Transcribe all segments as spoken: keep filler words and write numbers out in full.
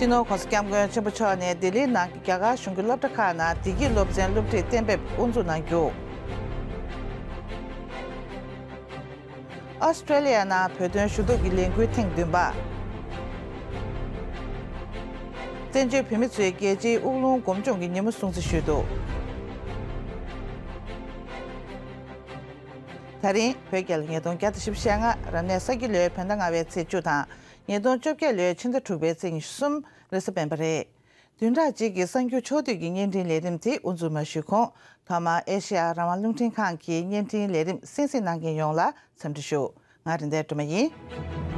སྤྱི་ནོར་༸གོང་ས་༸སྐྱབས་མགོན་ཆེན་པོ་མཆོག་ནས་ལྡི་ལིའི་ནང་གི་རྒྱ་གར་གཞུང་གི་སློབ་གྲྭ་ཁག་ནང་བདེ་སྐྱིད་སློབ་ཚན་སློབ་ཁྲིད་གཏན་འབེབས་དབུ་འཛུགས་གནང་རྒྱུ། ཨོ་སི་ཀྲེ་ལི་ཡ་ནང་བོད་དོན་ཞུ་གཏུག་གི་ལས་འགུལ་ཐེངས་བདུན་པ། བཙན་བྱོལ་བོད་མི་ཚོས་རྒྱལ་སྤྱིའི་དབུགས་ལུང་སྒོམ་བྱུང་གི་ཉིན་མོ་སྲུང་བརྩི་ཞུས་འདུག་ད་རིང་བོད་རྒྱལ་ཉིས་སྟོང་བརྒྱ་དང་བཞི་བཅུ་ཞེ་ལྔ། རབ་གནས་ས་ཁྱི་ལོའི་བོད་ཟླ་ལྔ་པའི་ཚེས་བཅུ་དང་། ཉིས་སྟོང་བཅོ་བརྒྱད་ལོའི་ཕྱི་ཟླ་དྲུག་པའི་ཚེས་ཉི་ཤུ་གསུམ་རེས་གཟའ་སྤེན་པ་རེད། བདུན་ཕྲག་གཅིག་གི་གསར་འགྱུར་ཕྱོགས་བསྡུས་ཀྱི་བརྙན་འཕྲིན་ལས་རིམ་དེ་དབུ་འཛུགས་མ་ཞུས་གོང་། ཐོག་མར་ཨེ་ཤེ་ཡ་རང་དབང་རླུང་འཕྲིན་ཁང་གི་བརྙན་འཕྲིན་ལས་རིམ་གསན་གཟིགས་གནང་མཁན་ཡོངས་ལ་འཚམས་འདྲི་ཞུ། ང་རིན་ལྡན་སྒྲོལ་མ་ཡིན།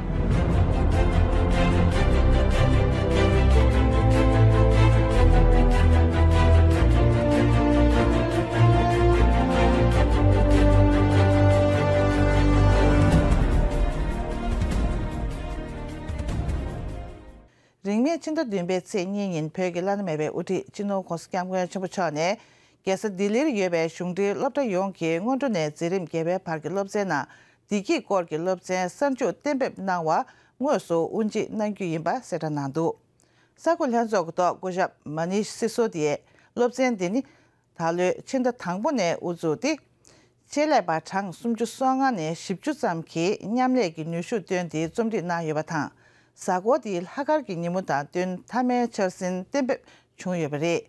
རིང་མིན་ཕྱི་ཟླ་བདུན་པའི་ཚེས་གཉིས་ཉིན་བོད་ཀྱི་བླ་ན་མེད་པའི་དབུ་ཁྲིད་སྤྱི་ནོར་༸གོང་ས་༸སྐྱབས་མགོན་ཆེན་པོ་མཆོག་ནས། རྒྱལ་ས་ལྡི་ལིར་ཡོད་པའི་གཞུང་འབྲེལ་སློབ་གྲྭ་ཡོངས་ཀྱི་སྔོན་འགྲོ་ནས་འཛིན་རིམ་བརྒྱད་པའི་བར་གྱི་སློབ་ཚན་ནང་བདེ་སྐྱིད་སྐོར་གྱི་སློབ་ཚན་གསར་འཇུག་གཏན་འབེབས་གནང་བ་དངོས་སུ་དབུ་འབྱེད་གནང་རྒྱུ་ཡིན་པ་གསལ་བསྒྲགས་གནང་འདུག་གསར་འགོད་ལྷན་ཚོགས་ཀྱི་ཐོག་སྐུ་ཞབས་མ་ནིཤ་སི་སོ་དི་ཡས། སློབ་ཚན་འདི་ནི་ད་ལོའི་ཕྱི་ཟླ་དང་པོ་ནས་དབུ་བཙུགས་ཏེ། ཆེད་ལས་པ་གྲངས་སུམ་ཅུ་སོ་ལྔ་ནས་བཞི་བཅུ་ཙམ་གྱིས་མཉམ་ལས་ཀྱི་ནུས་ཤུགས་བཏོན་ཏེ་རྩོམ་སྒྲིག་གནང་ཡོད་པ་དང་། གཟའ་འཁོར་འདིའི་ལྷག་དཀར་གྱི་ཉིན་མོ་དང་བསྟུན་མཐའ་མའི་འཆར་ཟིན་གཏན་འབེབས་བྱུང་ཡོད་པ་རེད།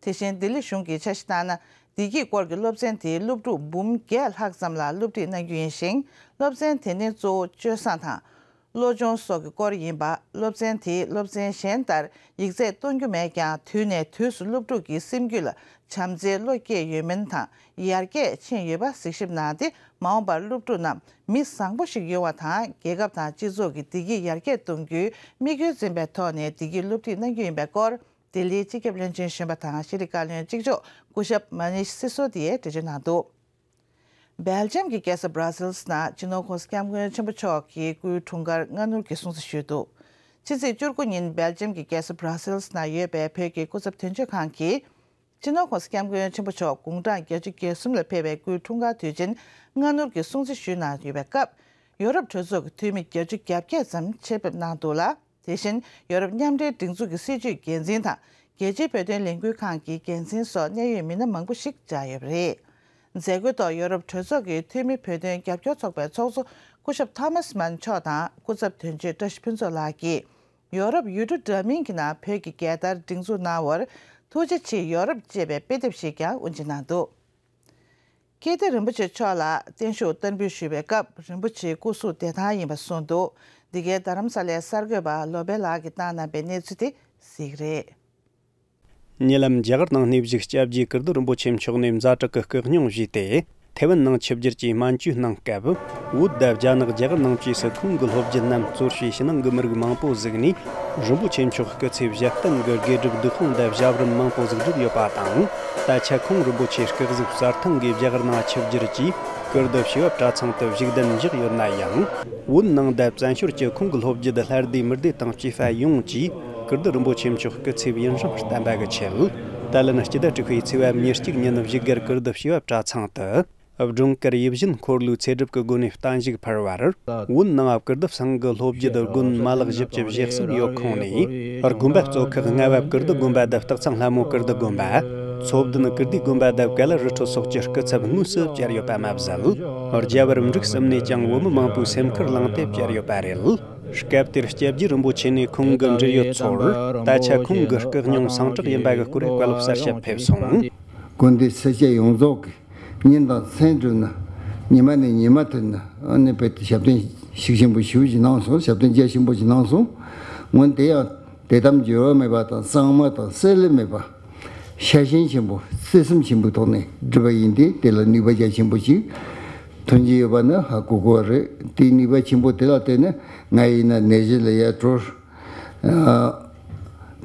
དེ་བཞིན་ལྡི་ལི་གཞུང་གི་འཆར་གཞི་ལྟར་ན། བདེ་སྐྱིད་སྐོར་གྱི་སློབ་ཚན་དེའི་སློབ་ཕྲུག་འབུམ་བརྒྱད་ལྷག་ཙམ་ལ་སློབ་ཁྲིད་གནང་རྒྱུ་ཡིན་ཞིང་། སློབ་ཚན་དེ་ནི་གཙོ་བོ་སྤྱོད་བཟང་དང་། བློ་སྦྱོང་སོགས་ཀྱི་སྐོར་ཡིན་པ། སློབ་ཚན་དེས་སློབ་ཚན་གཞན་ལྟར་ཡིག་ཚད་གཏོང་རྒྱུ་མེད་ཀྱང་། དུས་ནས་དུས་སུ་སློབ་ཕྲུག་གི་སེམས་རྒྱུད་ལ་བྱམས་བརྩེའི་བློ་སྐྱེས་ཡོད་མིན་དང་། ཡར་རྒྱས་ཕྱིན་ཡོད་པ་གཟིགས་ཞིབ་གནང་སྟེ། མ་འོངས་པར་སློབ་ཕྲུག་རྣམས་མི་བཟང་པོ་ཞིག་ཡོང་བ་དང་། རྒྱལ་ཁབ་དང་སྤྱི་ཚོགས་ཀྱི་བདེ་སྐྱིད་ཡར་རྒྱས་གཏོང་རྒྱུའི་དམིགས་ཡུལ་འཛིན་པའི་ཐོག་ནས་བདེ་སྐྱིད་སློབ་ཁྲིད་གནང་རྒྱུ་ཡིན་པའི་སྐོར། ལྡི་ལིའི་སྤྱི་ཁྱབ་བློན་ཆེན་གཞོན་པ་དང་ཤེས་རིག་བཀའ་བློན་གཅིག་ལྕོགས་སྐུ་ཞབས་མ་ནིཤ་སི་སོ་དི་ཡས་འགྲེལ་བརྗོད་གནང་འདུག་སྦེལ་ཇམ་གྱི་རྒྱལ་ས་སྦྲ་སིལ་ནང་སྤྱི་ནོར་༸གོང་ས་༸སྐྱབས་མགོན་ཆེན་པོ་མཆོག་གི་སྐུའི་འཁྲུངས་སྐར་སྔ་སྣུར་གྱི་སྲུང་བརྩི་ཞུས་འདུག་ཕྱི་ཚེས་བཅུ་དགུ་ཉིན་སྦེལ་ཇམ་གྱི་རྒྱལ་ས་སྦྲ་སིལ་ནང་ཡོད་པའི་བོད་ཀྱི་སྐུ་ཚབ་དོན་གཅོད་ཁང་གིས། སྤྱི་ནོར་༸གོང་ས་༸སྐྱབས་མགོན་ཆེན་པོ་མཆོག་དགུང་གྲངས་བརྒྱད་ཅུ་གྱ་གསུམ་ལ་ཕེབས་པའི་སྐུའི་འཁྲུངས་སྐར་དུས་ཆེན་སྔ་སྣུར་གྱི་སྲུང་བརྩི་ཞུས་གནང་ཡོད་པའི་སྐབས། ཡོ་རོབ་གྲོས་ཚོགས་ཀྱི་འཐུས་མི་བརྒྱད་ཅུ་གྱ་བརྒྱད་ཙམ་ཆེད་ཕེབས་གནང་འདུག་ལ། དེ་བཞིན་ཡོ་རོབ་མཉམ་འབྲེལ་སྒྲིག་འཛུགས་ཀྱི་སྲིད་བྱུས་འགན་འཛིན་དང་། རྒྱལ་སྤྱིའི་བོད་དོན་ལས་འགུལ་ཁང་གི་འགན་འཛིན་སོགས་གནད་ཡོད་མི་སྣ་མང་པོ་ཞིག་བཅར་ཡོད་པ་རེད། མཛད་སྒོའི་ཐོག་ཡོ་རོབ་གྲོས་ཚོགས་ཀྱི་འཐུས་མི་བོད་དོན་རྒྱབ་སྐྱོར་ཚོགས་པའི་ཚོགས་གཙོ་སྐུ་ཞབས་ཐོ་མཱས་མན་མཆོག་དང་། སྐུ་ཚབ་དོན་གཅོད་བཀྲ་ཤིས་ཕུན་ཚོགས་ལགས་ཀྱིས། ཡོ་རོབ་ཡུལ་གྲུ་འདྲ་མིན་གྱི་ནང་བོད་ཀྱི་རྒྱལ་དར་སྒྲེང་འཛུགས་གནང་བར་ཐུགས་རྗེ་ཆེ་ཡོ་རོབ་ཅེས་པའི་དཔེ་དེབ་ཞིག་ཀྱང་དབུ་འབྱེད་གནང་འདུག་ཀིརྟི་རིན་པོ་ཆེ་མཆོག་ལ་བརྟན་བཞུགས་བསྟར་འབུལ་ཞུས་པའི་སྐབས། རིན་པོ་ཆེའི་སྐུ་གཟུགས་བདེ་ཐང་ཡིན་པ་གསུངས་འདུག་འདི་གའི་རྡ་རམ་ས་ལའི་གསར་འགོད་པ་བློ་དཔལ་ལགས་ཀྱིས་བཏང་གནང་པའི་གནས་ཚུལ་དེ་གཟིགས་རེད། ཉེ་ལམ་རྒྱ་གར་ནང་གནས་བཞུགས་སྐྱབས་རྗེ་ཀིརྟི་རིན་པོ་ཆེ་མཆོག་ནས་ཛ་དྲག་གི་སྐུ་སྙུང་བཞེས་ཏེ། ཐའེ་ཝན་ནང་ཆིབས་བསྒྱུར་གྱིས་སྨན་བཅོས་གནང་སྐབས། བོད་དང་རྒྱ་ནག་རྒྱ་གར་ནང་བཅས་སུ་ཁོང་གི་སློབ་བརྒྱུད་རྣམས་གཙོར་བྱས་ཕྱི་ནང་གི་མི་རིགས་མང་པོ་ཟིག་ནས། རིན་པོ་ཆེ་མཆོག་སྐུ་ཚེ་བཞི་བརྟན་གྱི་དགེ་སྒྲུབ་སྡིག་སྤོང་དང་བྱ་བ་རིམ་མང་པོ་ཟིག་བསྒྲུབས་ཡོད་པ་དང་། ད་ཆ་ཁོང་རིན་པོ་ཆེ་སྐུ་གཟུགས་གསལ་ཐང་གིས་རྒྱ་གར་ནང་ཆིབས་བསྒྱུར་གྱིས་ཀིརྟི་བྱེས་པ་གྲྭ་ཚང་དུ་བཞུགས་གདན་འཇགས་ཡོད་ན་ཡང་། བོད་ནང་དང་བཙན་བྱོལ་གྱི་ཁོང་གི་སློབ་བརྒྱུད་ལྷ་སྡེ་མི་སྡེ་དང་བཅས་པ་ཡོངས་ཀྱིས་ཀིརྟི་རིན་པོ་ཆེ་མཆོག་སྐུ་ཚེ་ཡུན་རིང་བརྟན་པ་གི་ཆེད། ད་ལན་སྤྱི་ཟླ་དྲུག་པའི་ཚེས་པ་ཉེར་གཅིག་ཉིན་བཞུགས་སྒར་ཀིརྟི་བྱེས་པ་གྲྭ་ཚང་དུ། སྒྲོལ་དཀར་ཡིད་བཞིན་འཁོར་ལོའི་ཚེ་སྒྲུབ་ཀྱི་སྒོ་ནས་བརྟན་བཞུགས་ཕུལ་བར། བོད་ནང་ཀིརྟི་ཚང་གི་སློབ་བརྒྱུད་དགོན་མ་ལག་བཞི་བཅུ་ཞེ་གསུམ་ཡོད་ཁོངས་ནས། དགོན་པ་གཙོ་ཁག་ལྔ་པ་ཀིརྟི་དགོན་པ་དང་སྟག་ཚང་ལྷ་མོ་ཀིརྟི་དགོན་པ། ཚོ་བདུན་ཀིརྟི་དགོན་པ་དང་བཀའ་བླ་རི་ཁྲོད་སོགས་ཀྱི་སྐུ་ཚབ་དངོས་སུ་བཅར་ཡོད་པ་མ་ཟད། རྒྱལ་བ་རིམ་བསྒྲིགས་གསུམ་ནས་ཀྱང་བོད་མི་མང་པོའི་སེམས་ཁུར་བླངས་ཏེ་བཅར་ཡོད་པ་རེད། སྐབས་དེར་སྐྱབས་རྗེ་རིན་པོ་ཆེ་ནས་ཁོང་གི་འབྲེལ་ཡོད་ཚོར། ད་ཆ་ཁོང་གི་སྐུ་སྙུང་སངས་དྲག་ཡིན་པ་གི་སྐོར་བཀའ་སློབ་གསར་བཤད་ཕེབས་སོང་། དགོན་སྡེ་སེར་སྐྱ་ཡོངས་རྫོགས་ཀྱི་ཉིན་དང་མཚན་བསྒྲུབས་ན། ཉི་མ་ནས་ཉི་མ་མཐུད་ན། ཨ་ནི་བོད་དུ་ཞབས་བརྟན་ཤུགས་ཆེན་པོ་ཞེ་པོ་ཅིག་གནང་སོང་། ཞབས་བརྟན་རྒྱ་ཆེན་པོ་ཅིག་གནང་སོང་། སྔོན་དེ་ཡང་དད་དམ་འགྱུར་བ་མེད་པ་དང་། གཙང་མ་དང་བསྲེ་ལྷད་མེད་པ། ཤ་ཞེན་ཆེན་པོ། བརྩེ་སེམས་ཆེན་པོའི་ཐོག་ནས་བསྒྲུབས་པ་ཡིན་ཏེ། དེ་ལ་ནུས་པ་རྒྱ་ཆེན་པོ་ཅིག་ཐོན་གྱི་ཡོད་པ་ནི་ཧ་གོ་གི་རེད། དེའི་ནུས་པ་ཆེན་པོ་དེ་ལ་བརྟེན་ནས་ང་ཡིན་ན་ནད་གཞི་ལ་ཡར་གྲོལ།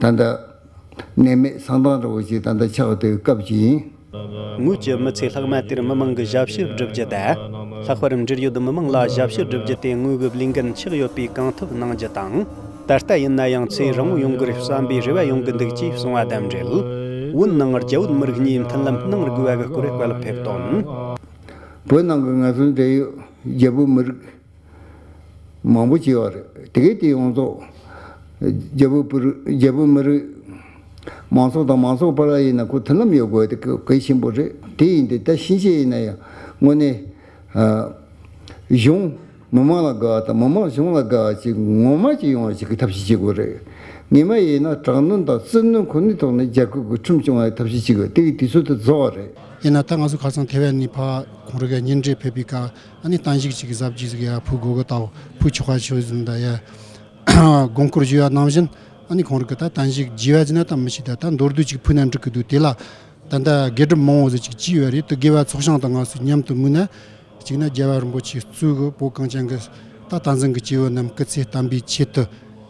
ཨ། ད་ལྟ་ནད་མེད་གསང་ཐང་འདྲ་བོ་ཞིག་ད་ལྟ་ཆགས་བསྡད་པའི་སྐབས་ཅིག་ཡིན། ངོས་ཀྱི་མི་ཚེ་ལྷག་མ་དེར་མི་མང་གི་ཞབས་ཕྱི་བསྒྲུབ་རྒྱུ་དང་། ལྷག་པར་འབྲེལ་ཡོད་མི་མང་ལ་ཞབས་ཕྱི་བསྒྲུབ་རྒྱུ་དེ་ངོས་ཀྱི་ལས་འགན་ཆགས་ཡོད་པས་གང་ཐུབ་གནང་རྒྱུ་དང་། ད་ལྟ་ཡིན་ན་ཡང་ཚེ་རིང་པོ་ཡོང་དགོས་རེད་བསམ་པའི་རེ་བ་ཡོང་གི་འདུག་ཅེས་གསུངས་པ་དང་འབྲེལ། བོད་ནང་རྒྱ་བོད་མི་རིགས་གཉིས་མཐུན་ལམ་གནང་དགོས་པ་གི་སྐོར་བཀའ་སློབ་ཕེབས་དོན། བོད་ནང་གི་ང་ཚོའི་འབྲེལ་ཡོད་རྒྱ་བོད་མི་རིགས་མང་པོ་ཅིག་ཡོད་རེད། དེ་གས་དེ་ཡོངས་རྫོགས་ རྒྱ་བོད་བོད་རིགས་རྒྱ་བོད་མི་རིགས་མང་ཚོགས་དང་མང་ཚོགས་བར་ལ་ཡིན་ན་ཁོ་མཐུན་ལམ་ཡོད་དགོས་དེ་གལ་ཆེན་པོ་རེད། དེ་ཡིན་དུས་ད་ཕྱིན་ཆད་ཡིན་ན་ཡང་དངོས་གནས་གཞུང་མི་མང་ལ་དགའ་བ་དང་མི་མང་གཞུང་ལ་དགའ་བ་ཅིག་ངོ་མ་ཅིག་ཡོང་བ་ཅིག་གི་ཐབས་ཤེས་བྱེད་དགོས་རེད། ངེས་མ་ཡིན་ན་དྲག་གནོན་དང་བཙིར་གནོན་ཁོ་ནའི་ཐོག་ནས་རྒྱལ་ཁབ་ཀྱི་ཁྲིམས་སྐྱོང་བའི་ཐབས་ཤེས་བྱེད་དགོས་དེ་གི་དུས་ཚོད་དེ་རྫོགས་པ་རེད། ཡིན་ན་ད་ང་ཚོ་ཁ་སང་ཐེ་ཝན་ནས་ཕར་ཁོང་རང་གི་གཉེན་འཕྲད་ཕེབས་པའི་སྐབས་ཨ་ནི་གཏན་བཞུགས་ཅིག་གི་གཟབ་རྒྱས་ཟིག་ཡ་ཕུལ་དགོས་གི་ད་ཕུལ་ཆོག་པ་ཆོག་ཟིན་ད་ཡ། དགོངས་སྐོར་ཞུ་ཡ་ནང་བཞིན་ཨ་ནི་ཁོང་རང་གི་ད་གཏན་བཞུགས་རྒྱས་པ་ཟིན་ན་ད་མི་ཤེས་ད་ད་མདོར་བསྡུས་ཅིག་ཕུལ་ན་འགྲིག་གི་འདུག་དེ་ལ་ད་ད་དགེ་སྒྲུབ་མང་བོ་ཟིག་ཅིག་བྱས་ཡོད་རེད། དེ་དགེ་བ་ཚོགས་ཞིང་དང་ང་ཚོས་མཉམ་དུ་དམིགས་ན་གཅིག་ན་རྒྱལ་བ་རིན་པོ་ཆེ་གཙོས་གི་བོད་གངས་ཅན་གི་ད་བསྟན་འཛིན་གི་སྐྱེ་བོ་རྣམས་སྐུ་ཚེ་བརྟན་པའི་ཆེད་དུ་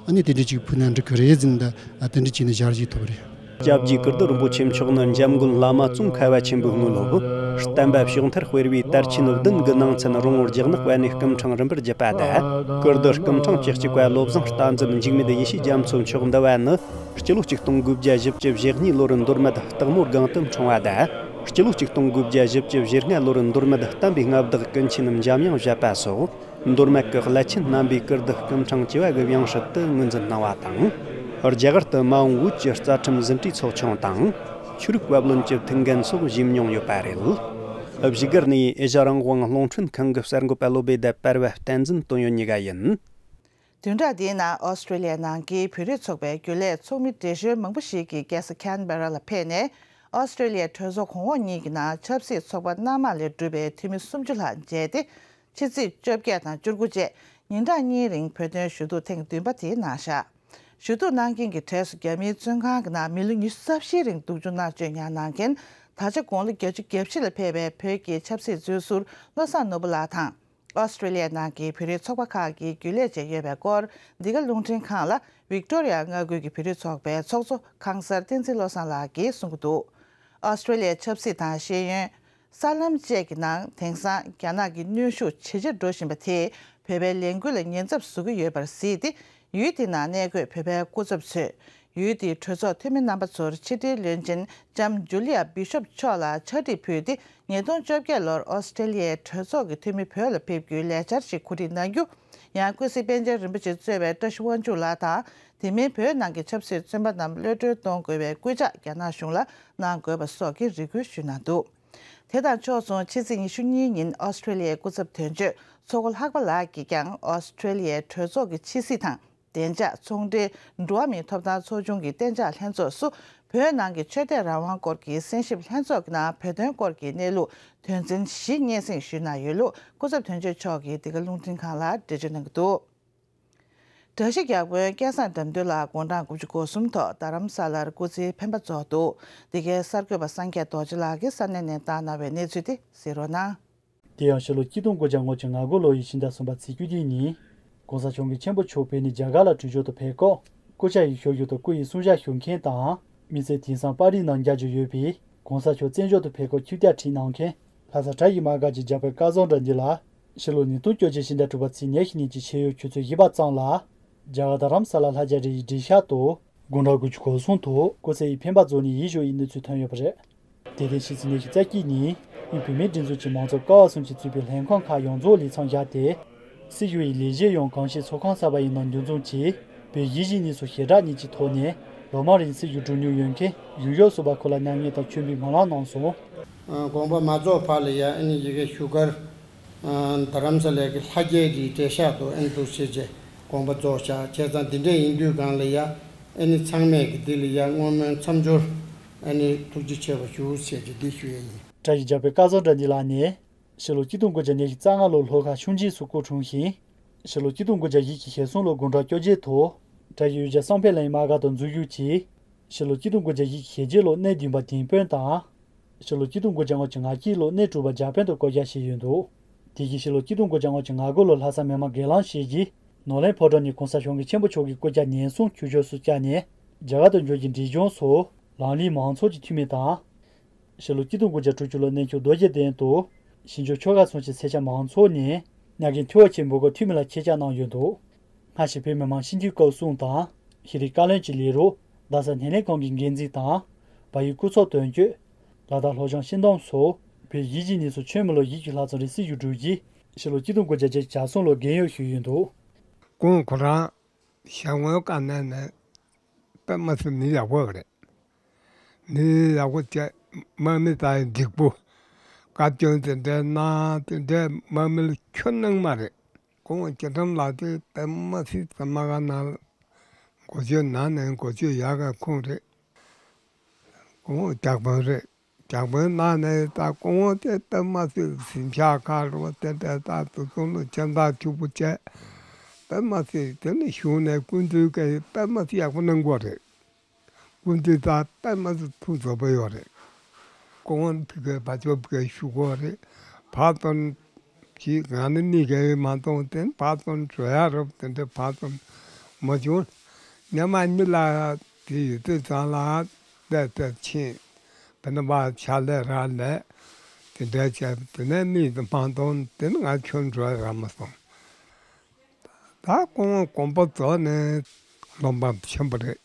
ཨ་ནི་དེ་འདྲ་ཅིག་ཕུལ་ན་འགྲིག་གི་རེད་ཟིན་ད་དེ་འདྲ་ཅིག་ནས་ཞལ་བཞེས་ཐོབ་རེད། སྐྱབས་རྗེ་ཀིརྟི་རིན་པོ་ཆེ་མཆོག་ནི་འཇམ་མགོན་བླ་མ་ཙོང་ཁ་བ་ཆེན་པོའི་དངོས་སློབ། བསྟན་པ་ཕྱོགས་མཐར་སྤེལ་བའི་དར་ཆེན་བདུན་གྱི་ནང་ཚན་རོང་བོ་རྒྱ་ནག་པ་ནས་སྐུ་འཕྲེང་རིམ་པར་བརྒྱུད་པ་དང་། ཀིརྟི་སྐུ་འཕྲེང་བཅུ་གཅིག་པ་བློ་བཟང་རྟ་མགྲིན་འཇིགས་མེད་ཡེ་ཤེས་རྒྱ་མཚོ་མཆོག་འདི་བ་ནི། སྤྱི་ལོ་ཆིག་སྟོང་དགུ་བརྒྱ་བཞི་བཅུ་ཞེ་གཉིས་ལོར་མདོ་སྨད་སྟག་མོ་སྒང་དུ་འཁྲུངས་པ་དང་། སྤྱི་ལོ་ཆིག་སྟོང་དགུ་བརྒྱ་བཞི་བཅུ་ཞེ་ལྔ་ལོར་མདོ་སྨད་བསྟན་པའི་མངའ་བདག་ཀུན་མཁྱེན་འཇམ་དབྱངས་བཞད་པ་སོགས། མདོ་སྨད་ཀྱི་བླ་ཆེན་རྣམ་པས་ཀིརྟི་སྐུ་འཕྲེང་བཅུ་བ་གི་ཡང་སྲིད་དུ་ངོས་འཛིན་གནང་བ་དང་། རྒྱ་གར་དུ་མ་འོངས་བོད་ཀྱི་རྩ་ཁྲིམས་ཟིན་བྲིས་ཚོགས་ཆུང་དང་། ཆོས་རིག་བབ་བརླིང་གི་ཐུགས་འགན་སོགས་བཞེས་མྱོང་ཡོད་པ་རེད། བཞུགས་སྒར་ནས་ཨེ་ཤ་རང་དབང་རླུང་འཕྲིན་ཁང་གི་གསར་འགོད་པ་བློ་བདེ་དཔལ་བ་བསྟན་འཛིན་དོན་ཡོད་གཉིས་ཀ་ཡིན། བདུན་ཕྲག་འདིའི་ནང་ཨོ་སི་ཀྲི་ལི་ཡའི་ནང་གི་བོད་རིགས་ཚོགས་པའི་རྒྱུན་ལས་ཚོགས་མི་བགྲེས་གཞོན་མང་པོ་ཞིག་གིས་རྒྱལ་ས་ཁན་བེ་ར་ལ་ཕེབས་ནས། ཨོ་སི་ཀྲི་ལི་ཡའི་གྲོས་ཚོགས་གོང་འོག་གཉིས་ཀྱི་ནང་ཆབ་སྲིད་ཚོགས་པ་སྣ་མང་ལས་གྲུབ་པའི་འཐུས་མི་སུམ་ཅུ་ལྷག་མཇལ་ཏེ། ཕྱི་ཚེས་བཅོ་བརྒྱད་དང་བཅུ་དགུ་བཅས་ཉིན་གྲངས་གཉིས་རིང་བོད་དོན་ཞུ་གཏུག་ཐེངས་བདུན་པ་དེ་གནང་བཞག་ཞུ་གཏུག་གནང་མཁན་གྱི་གྲས་སུ་རྒྱ་མིའི་བཙོན་ཁང་གི་ནང་མི་ལོ་ཉི་ཤུ་རྩ་བཞིའི་རིང་སྡུག་སྦྱོང་མནར་གཅོད་མྱངས་གནང་མཁན། ད་ཆ་དགུང་ལོ་བརྒྱད་ཅུ་གྱ་བཞི་ལ་ཕེབས་པའི་བོད་ཀྱི་ཆབ་སྲིད་བཙོན་ཟུར་བློ་བཟང་ནོར་བུ་ལགས་དང་། ཨོ་སི་ཀྲི་ལི་ཡའི་ནང་གི་བོད་རིགས་ཚོགས་པ་ཁག་གི་རྒྱུན་ལས་བཅས་ཡོད་པའི་སྐོར། འདི་ག་རླུང་འཕྲིན་ཁང་ལ་ཝིག་ཏོ་རི་ཡ་མངའ་ཁུལ་གྱི་བོད་རིགས་ཚོགས་པའི་ཚོགས་གཙོ་ཁང་གསར་བསྟན་འཛིན་བློ་བཟང་ལགས་ཀྱིས་གསུང་གི་འདུག་ཨོ་སི་ཀྲི་ལི་ཡའི་ཆབ་སྲིད་དང་ཤེས་ཡོན། གསར་ལམ་བཅས་ཀྱི་ནང་དེང་སང་རྒྱ་ནག་གི་གནོན་ཤུགས་ཇེ་ཆེར་འགྲོ་བཞིན་པ་དེས་བོད་པའི་ལས་འགུལ་ལ་ཉེན་ཚབས་བཟོ་གི་ཡོད་པར་གཟིགས་ཏེ། ཡུལ་དེའི་ནང་གནས་འཁོད་བོད་པའི་སྐུ་ཚབ་ཚོས། ཡུལ་དེའི་གྲོས་ཚོགས་འཐུས་མི་རྣམ་པ་ཚོར་ཕྱི་དྲིལ་བློན་ཆེན་ལྕམ་ཇུ་ལི་ཡ་བི་ཤོབ་མཆོག་ལ་ཕྱག་བྲིས་ཕུལ་ཏེ། ཉིས་སྟོང་བཅོ་བརྒྱད་ལོར་ཨོ་སི་ཀྲི་ལི་ཡའི་གྲོས་ཚོགས་ཀྱི་འཐུས་མི་བོད་ལ་ཕེབས་རྒྱུའི་ལས་འཆར་ཞིག་གོ་སྒྲིག་གནང་རྒྱུ། ཡང་ཀུན་གཟིགས་པཎ་ཆེན་རིན་པོ་ཆེ་གཙོས་པའི་བཀྲ་ཤིས་དབང་ཕྱུག་ལགས་དང་། དེ་མིན་བོད་ནང་གི་ཆབ་སྲིད་བཙོན་པ་རྣམས་གློད་གྲོལ་གཏོང་དགོས་པའི་སྐུལ་ལྕག་རྒྱ་ནག་གཞུང་ལ་གནང་དགོས་པ་སོགས་ཀྱི་རེ་སྐུལ་ཞུས་གནང་འདུག་དེ་དང་ཕྱོགས་མཚུངས་ཕྱི་ཚེས་ཉི་ཤུ་གཉིས་ཉིན་ཨོ་སི་ཀྲི་ལི་ཡའི་སྐུ་ཚབ་དོན་གཅོད་མཚོ་སྒོ་ལྷག་པ་ལགས་ཀྱིས་ཀྱང་ཨོ་སི་ཀྲི་ལི་ཡའི་གྲོས་ཚོགས་ཀྱི་ཕྱི་སྲིད་དང་། བདེ་འཇགས་ཚོང་འབྲེལ་འགྲོ་བ་མིའི་ཐོབ་ཐང་ཚོགས་ཆུང་གི་གཏན་འཇགས་ལྷན་ཚོགས་སུ་བོད་ནང་གི་ཆོས་དད་རང་དབང་སྐོར་གྱི་གསན་ཞིབ་ལྷན་ཚོགས་ཀྱི་ནང་བོད་དོན་སྐོར་གྱི་གནས་ལུགས་དོན་ཚན་བཞི་སྙན་སེང་ཞུས་གནང་ཡོད་ལུགས་སྐུ་ཚབ་དོན་གཅོད་མཆོག་གིས་འདི་ག་རླུང་འཕྲིན་ཁང་ལ་འགྲེལ་བརྗོད་གནང་གི་འདུག་དགྲ་ཤ་རྒྱག་དཔོན་སྐལ་བཟང་དགྲ་འདུལ་ལགས་དགུང་གྲངས་དགུ་བཅུ་གོ་གསུམ་ཐོག་རྡ་རམ་ས་ལར་སྐུ་ཚེའི་འཕེན་པ་རྫོགས་འདུག་འདི་གའི་གསར་འགོད་པ་སངས་རྒྱས་རྡོ་རྗེ་ལགས་ཀྱིས་ས་གནས་ནས་བཏང་གནང་བའི་གནས་ཚུལ་དེ་གཟིགས་རོགས་གནང་། དེ་ཡང་ཕྱི་ལོ་ཆིག་སྟོང་དགུ་བརྒྱ་ལྔ་བཅུ་ང་དགུ་ལོ་ཡི་ཕྱི་ཟླ་གསུམ་པ་ཚེས་བཅུ་གཅིག་ཉིན། ༸གོང་ས་༸སྐྱབས་མགོན་ཆེན་པོ་མཆོག་བོད་ནས་རྒྱ་གར་ལ་བྲོས་བྱོལ་དུ་ཕེབས་སྐབས། སྐུ་ཕྱྭ་ཡི་ཞབས་ཞུ་དང་སྐུ་ཡི་གསུང་ཞབས་ཞུ་མཁན་དང་། མི་ཚེ་དེང་སང་པར་རིས་ནང་རྒྱ་ཇུས་ཡོད་པའི་༸གོང་ས་མཆོག་བཙན་བྱོལ་དུ་ཕེབས་སྐབས་ཆིབས་རྒྱ་ཁྲིད་གནང་མཁན་ལྷ་ས་གྲྭ་བཞི་མ་ག་གི་རྒྱ་བོད་སྐལ་བཟང་དགྲ་འདུལ་ལགས། ཕྱི་ལོ་ཉིས་སྟོང་བཅོ་བརྒྱད་ཕྱི་ཟླ་དྲུག་པ་ཚེས་ཉེར་བཞི་ཉིན་གྱི་ཕྱེད་ཡོལ་ཆུ་ཚོད་བཞི་པ་ཙམ་ལ། རྒྱ་གར་རྡ་རམ་ས་ལ་ལྷ་རྒྱལ་རི་ཡི་གྲས་ཤག་ཏུ། དགུང་གྲངས་དགུ་བཅུ་གོ་གསུམ་དུ་སྐུ་ཚེ་ཡི་འཕེན་པ་རྫོགས་ནས་ཡིད་སྐྱོ་བའི་གནས་ཚུལ་ཐོན་ཡོད་པ་རེད། དེ་རིང་ཕྱི་ཚེས་ཉི་ཤུ་རྩ་གཅིག་ཉིན་དབུས་བོད་མིའི་སྒྲིག་འཛུགས་ཀྱི་མང་གཙོ་ཀ་བ་གསུམ་གྱིས་གཙོས་པའི་ལྷན་ཁང་ཁག་ཡོངས་རྫོགས་ལས་མཚམས་བཞག་སྟེ། སྲིད་གཞུང་ཡི་ལས་བྱེད་ཡང་གང་ཤེས་ཚོགས་ཁང་གསར་པ་ཡི་ནང་འདུ་འཛོམས་ཀྱིས་བོད་གཞིས་བྱེས་གཉིས་སུ་ཞེ་དྲག་གཉིས་ཀྱི་ཐོག་ནས་ལོ་མང་རིང་སྲིད་བཞུགས་བསྒྲུབས་མྱོང་ཡོད་མཁན་གཞུང་ཕྱོགས་གསུམ་པ་ཁོ་ལ་མྱ་ངན་དང་མཆོད་འབུལ་མ་ལང་གནང་སོང་། དགོངས་པ་མ་རྫོགས་བར་ལ་ཡ་ཨ་ནི་ཡི་གེ་བཞུགས་སྒར། རྡ་རམ་ས་ལའི་གི་ལྷ་རྒྱལ་རིའི་གྲས་ཤག་ཏུ་ཨེ་འདུག་སེ་བྱས་དགོངས་པ་རྫོགས་བཞག་བྱས་ཙང་འདི་འདྲས་ཡིན་དུས་སྒང་ལ་ཡ་ཨེ་ནི་ཚང་མས་ཀྱི་འདི་ལ་ཡ་བསྔོ་སྨོན་མཚམས་སྦྱོར་ཨེ་ནི་ཐུགས་རྗེ་ཆེ་བ་ཞུ་ཟེར་གྱི་འདི་ཞུ་ཡ་ཡིན། བཀྲ་ཤིས་རྒྱལ་པོའི་སྐལ་བཟང་དགྲ་འདུལ་ལགས་ནས་ཕྱི་ལོ་ཆིག་སྟོང་དགུ་བརྒྱ་ཉི་ཤུ་རྩ་ལྔ་ལོར་ལྷོ་ཁ་ཤུང་ཆིང་སུ་སྐུ་འཁྲུངས་ཤིང་། ཕྱི་ལོ་ཆིག་སྟོང་དགུ་བརྒྱ་བཞི་བཅུ་ཞེ་གསུམ་ལོར་དགུང་གྲངས་བཅོ་བརྒྱད་དུ་བཀྲ་ཤིས་གཡུལ་རྒྱལ་སང་ཕེ་ལེན་མ་ག་དང་མཛོད་བཞུགས་ཀྱིས། ཕྱི་ལོ་ཆིག་སྟོང་དགུ་བརྒྱ་བཞི་བཅུ་ཞེ་བརྒྱད་ལོར་གནས་བདུན་པ་དིང་དཔོན་དང་། ཕྱི་ལོ་ཆིག་སྟོང་དགུ་བརྒྱ་ལྔ་བཅུ་ང་གཅིག་ལོར་གནས་དྲུག་པ་རྒྱ་དཔོན་དུ་བསྐོ་བཞག་བཞེས་ཡོད་འདུག་དེ་བཞིན་ཕྱི་ལོ་ཆིག་སྟོང་དགུ་བརྒྱ་ལྔ་བཅུ་ང་དགུ་ལོར་ལྷ་ས་མི་མང་སྒེར་ལངས་བྱས་རྗེས་ནོར་གླིང་ཕོ་བྲང་ནས་༸གོང་ས་༸སྐྱབས་མགོན་ཆེན་པོ་མཆོག་གི་སྐུ་ཕྱྭ་ཉེན་སྲུང་ཆོས་ཕྱོགས་སུ་བཅར་ནས་རྒྱ་གར་དུ་འབྱོར་རྗེས་འབྲས་ལྗོངས་སུ་ལམ་གླིང་མང་ཚོགས་ཀྱི་འཐུས་མི་དང་། ཕྱི་ལོ་ཆིག་སྟོང་དགུ་བརྒྱ་དྲུག་ཅུ་ལོར་གནས་མཆོག་རྡོ་རྗེ་གདན་དུ་ཞིང་ཆོས་ཆོ་ག་གསུང་ཆེད་སེར་སྐྱ་མང་ཚོགས་ནས་མྱ་རྒན་ཐུ་བོ་ཆེ་འབོད་སྐུལ་འཐུས་མི་ལ་ཆེད་བཅར་གནང་ཡོད་འདུག་སྔ་ཕྱིར་བོད་མི་མང་སྤྱི་འཐུས་སྐབས་གསུམ་དང་ཤེས་རིག་བཀའ་བློན་གྱི་ལས་རོགས། རྡ་ས་སྣེ་ལེན་ཁང་གི་འགན་འཛིན་དང་། བལ་ཡུལ་སྐུ་ཚབ་དོན་གཅོད། ལ་དྭགས་ལྷོ་བྱང་སྤྱི་བསྡོམས་སོགས་བོད་གཞིས་བྱེས་གཉིས་སུ་ཆོས་མི་ལོ་བཞི་བཅུ་ལྷག་ཙམ་རིང་སྲིད་བཞུགས་བསྒྲུབས་རྗེས་ཕྱི་ལོ་ཆིག་སྟོང་དགུ་བརྒྱ་བརྒྱད་ཅུ་གྱ་གསུམ་ལོར་རྒས་ཡོལ་ཞུས་ཡོད་འདུག་ཁོང་ཁོ་རང་ ཞང་བློན་དཀར་ནག་ནི་དཔེ་མ་སྲིད་མི་ཡག་པོ་རེད། མི་ཡག་པོ་བྱས། དམག་མི་དང་འགྲིག་པོ། བཀའ་བཀྱོན་དེ་འདྲའི་གནང་། དེ་འདྲའི་དམག་མི་ལ་ཁྱོན་གནང་མ་རེད། སྐུ་ངོ་སྐྱིད་ཁྲོམ་ལགས་དེ་དཔེ་མ་སྲིད་ཚང་མ་ག་ནང་འགོ་བརྗོད་གནང་ནས་འགོ་བརྗོད་ཡག་ག་ཁུངས་རེད། སྐུ་ངོ་རྒྱག་དཔོན་རེད། རྒྱག་དཔོན་གནང་ནས་ད་སྐུ་ངོ་དེ་དཔེ་མ་སྲིད་གཟིམ་ཤག་ཁག་རུ་དེ་འདྲ་ད་དུ་ཚོང་ལ་ཁྱམས་བདག་ཕྱུག་པོ་བྱས། དཔེ་མ་སྲིད་དེ་ནས་གཞུང་ནས་སྐུ་མདུན་གྱིས་དཔེ་མ་སྲིད་ཡག་པོ་གནང་གོ་རེད། སྐུ་མདུན་ད་དཔེ་མ་སྲིད་ཐུགས་རྗེ་པོ་ཡོད་རེད། སྐུ་ངོ་ཕི་གའི་བ་ཅོ་ཕི་གའི་ཞུ་གོ་རེད། བག་སྟོན་གྱིས་ང་ནི་མི་གའི་མ་གཏོང་དེ་བག་སྟོན་བྲོ་ཡ་རབ་དེ་འདྲ་བག་སྟོན་མ་བྱུང་། ཉི་མ་གཉིས་ལ་དེ་ཡོད་དུས་ཙང་ལ་བལྟས་བལྟས་ཕྱིན། བི་ན་བ་ཕྱག་ལས་རག་ལས། དེ་འདྲ་བྱས་དེ་ནས་མི་དེ་མ་གཏོང་དེ་ནི་ང་ཁྱོད་འགྲོ་ཡ་རག་མ་སོང་། ད་ཁོང་དགོངས་པ་རྫོགས་ནས་སློབ་འབངས་ཆེན་པོ་རེད།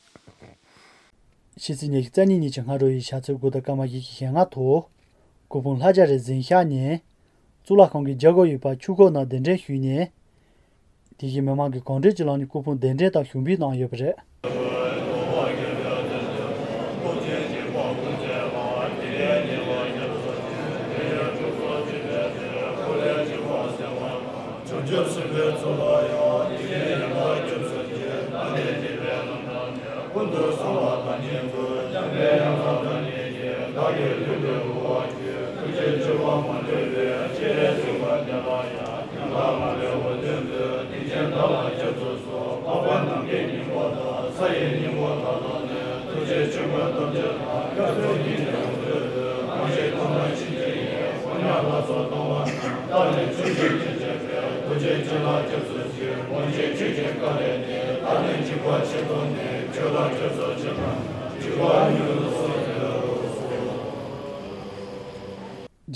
ཕྱི་ཚེས་ཉི་ཤུ་རྩ་གཉིས་ཉིན་གྱི་སྔ་དྲོ་ཡི་ཞག་ཚོད་དགུ་དང་སྐར་མ་བཞི་གི་ཞེ་ལྔ་ཐོག་སྐུ་ཕུང་ལྷ་རྒྱ་རི་གཟིམ་ཤག་ནས་གཙུག་ལག་ཁང་གི་རྒྱབ་ཁ་ཡོད་པ་ཆུ་ཁོག་ནང་གདན་འདྲེན་ཞུས་ནས། དེ་བཞིན་མི་མང་གི་གང་དྲོད་ཀྱི་ལམ་ནས་སྐུ་ཕུང་གདན་འདྲེན་དང་ཞུགས་འབུལ་གནང་ཡོད་པ་རེད།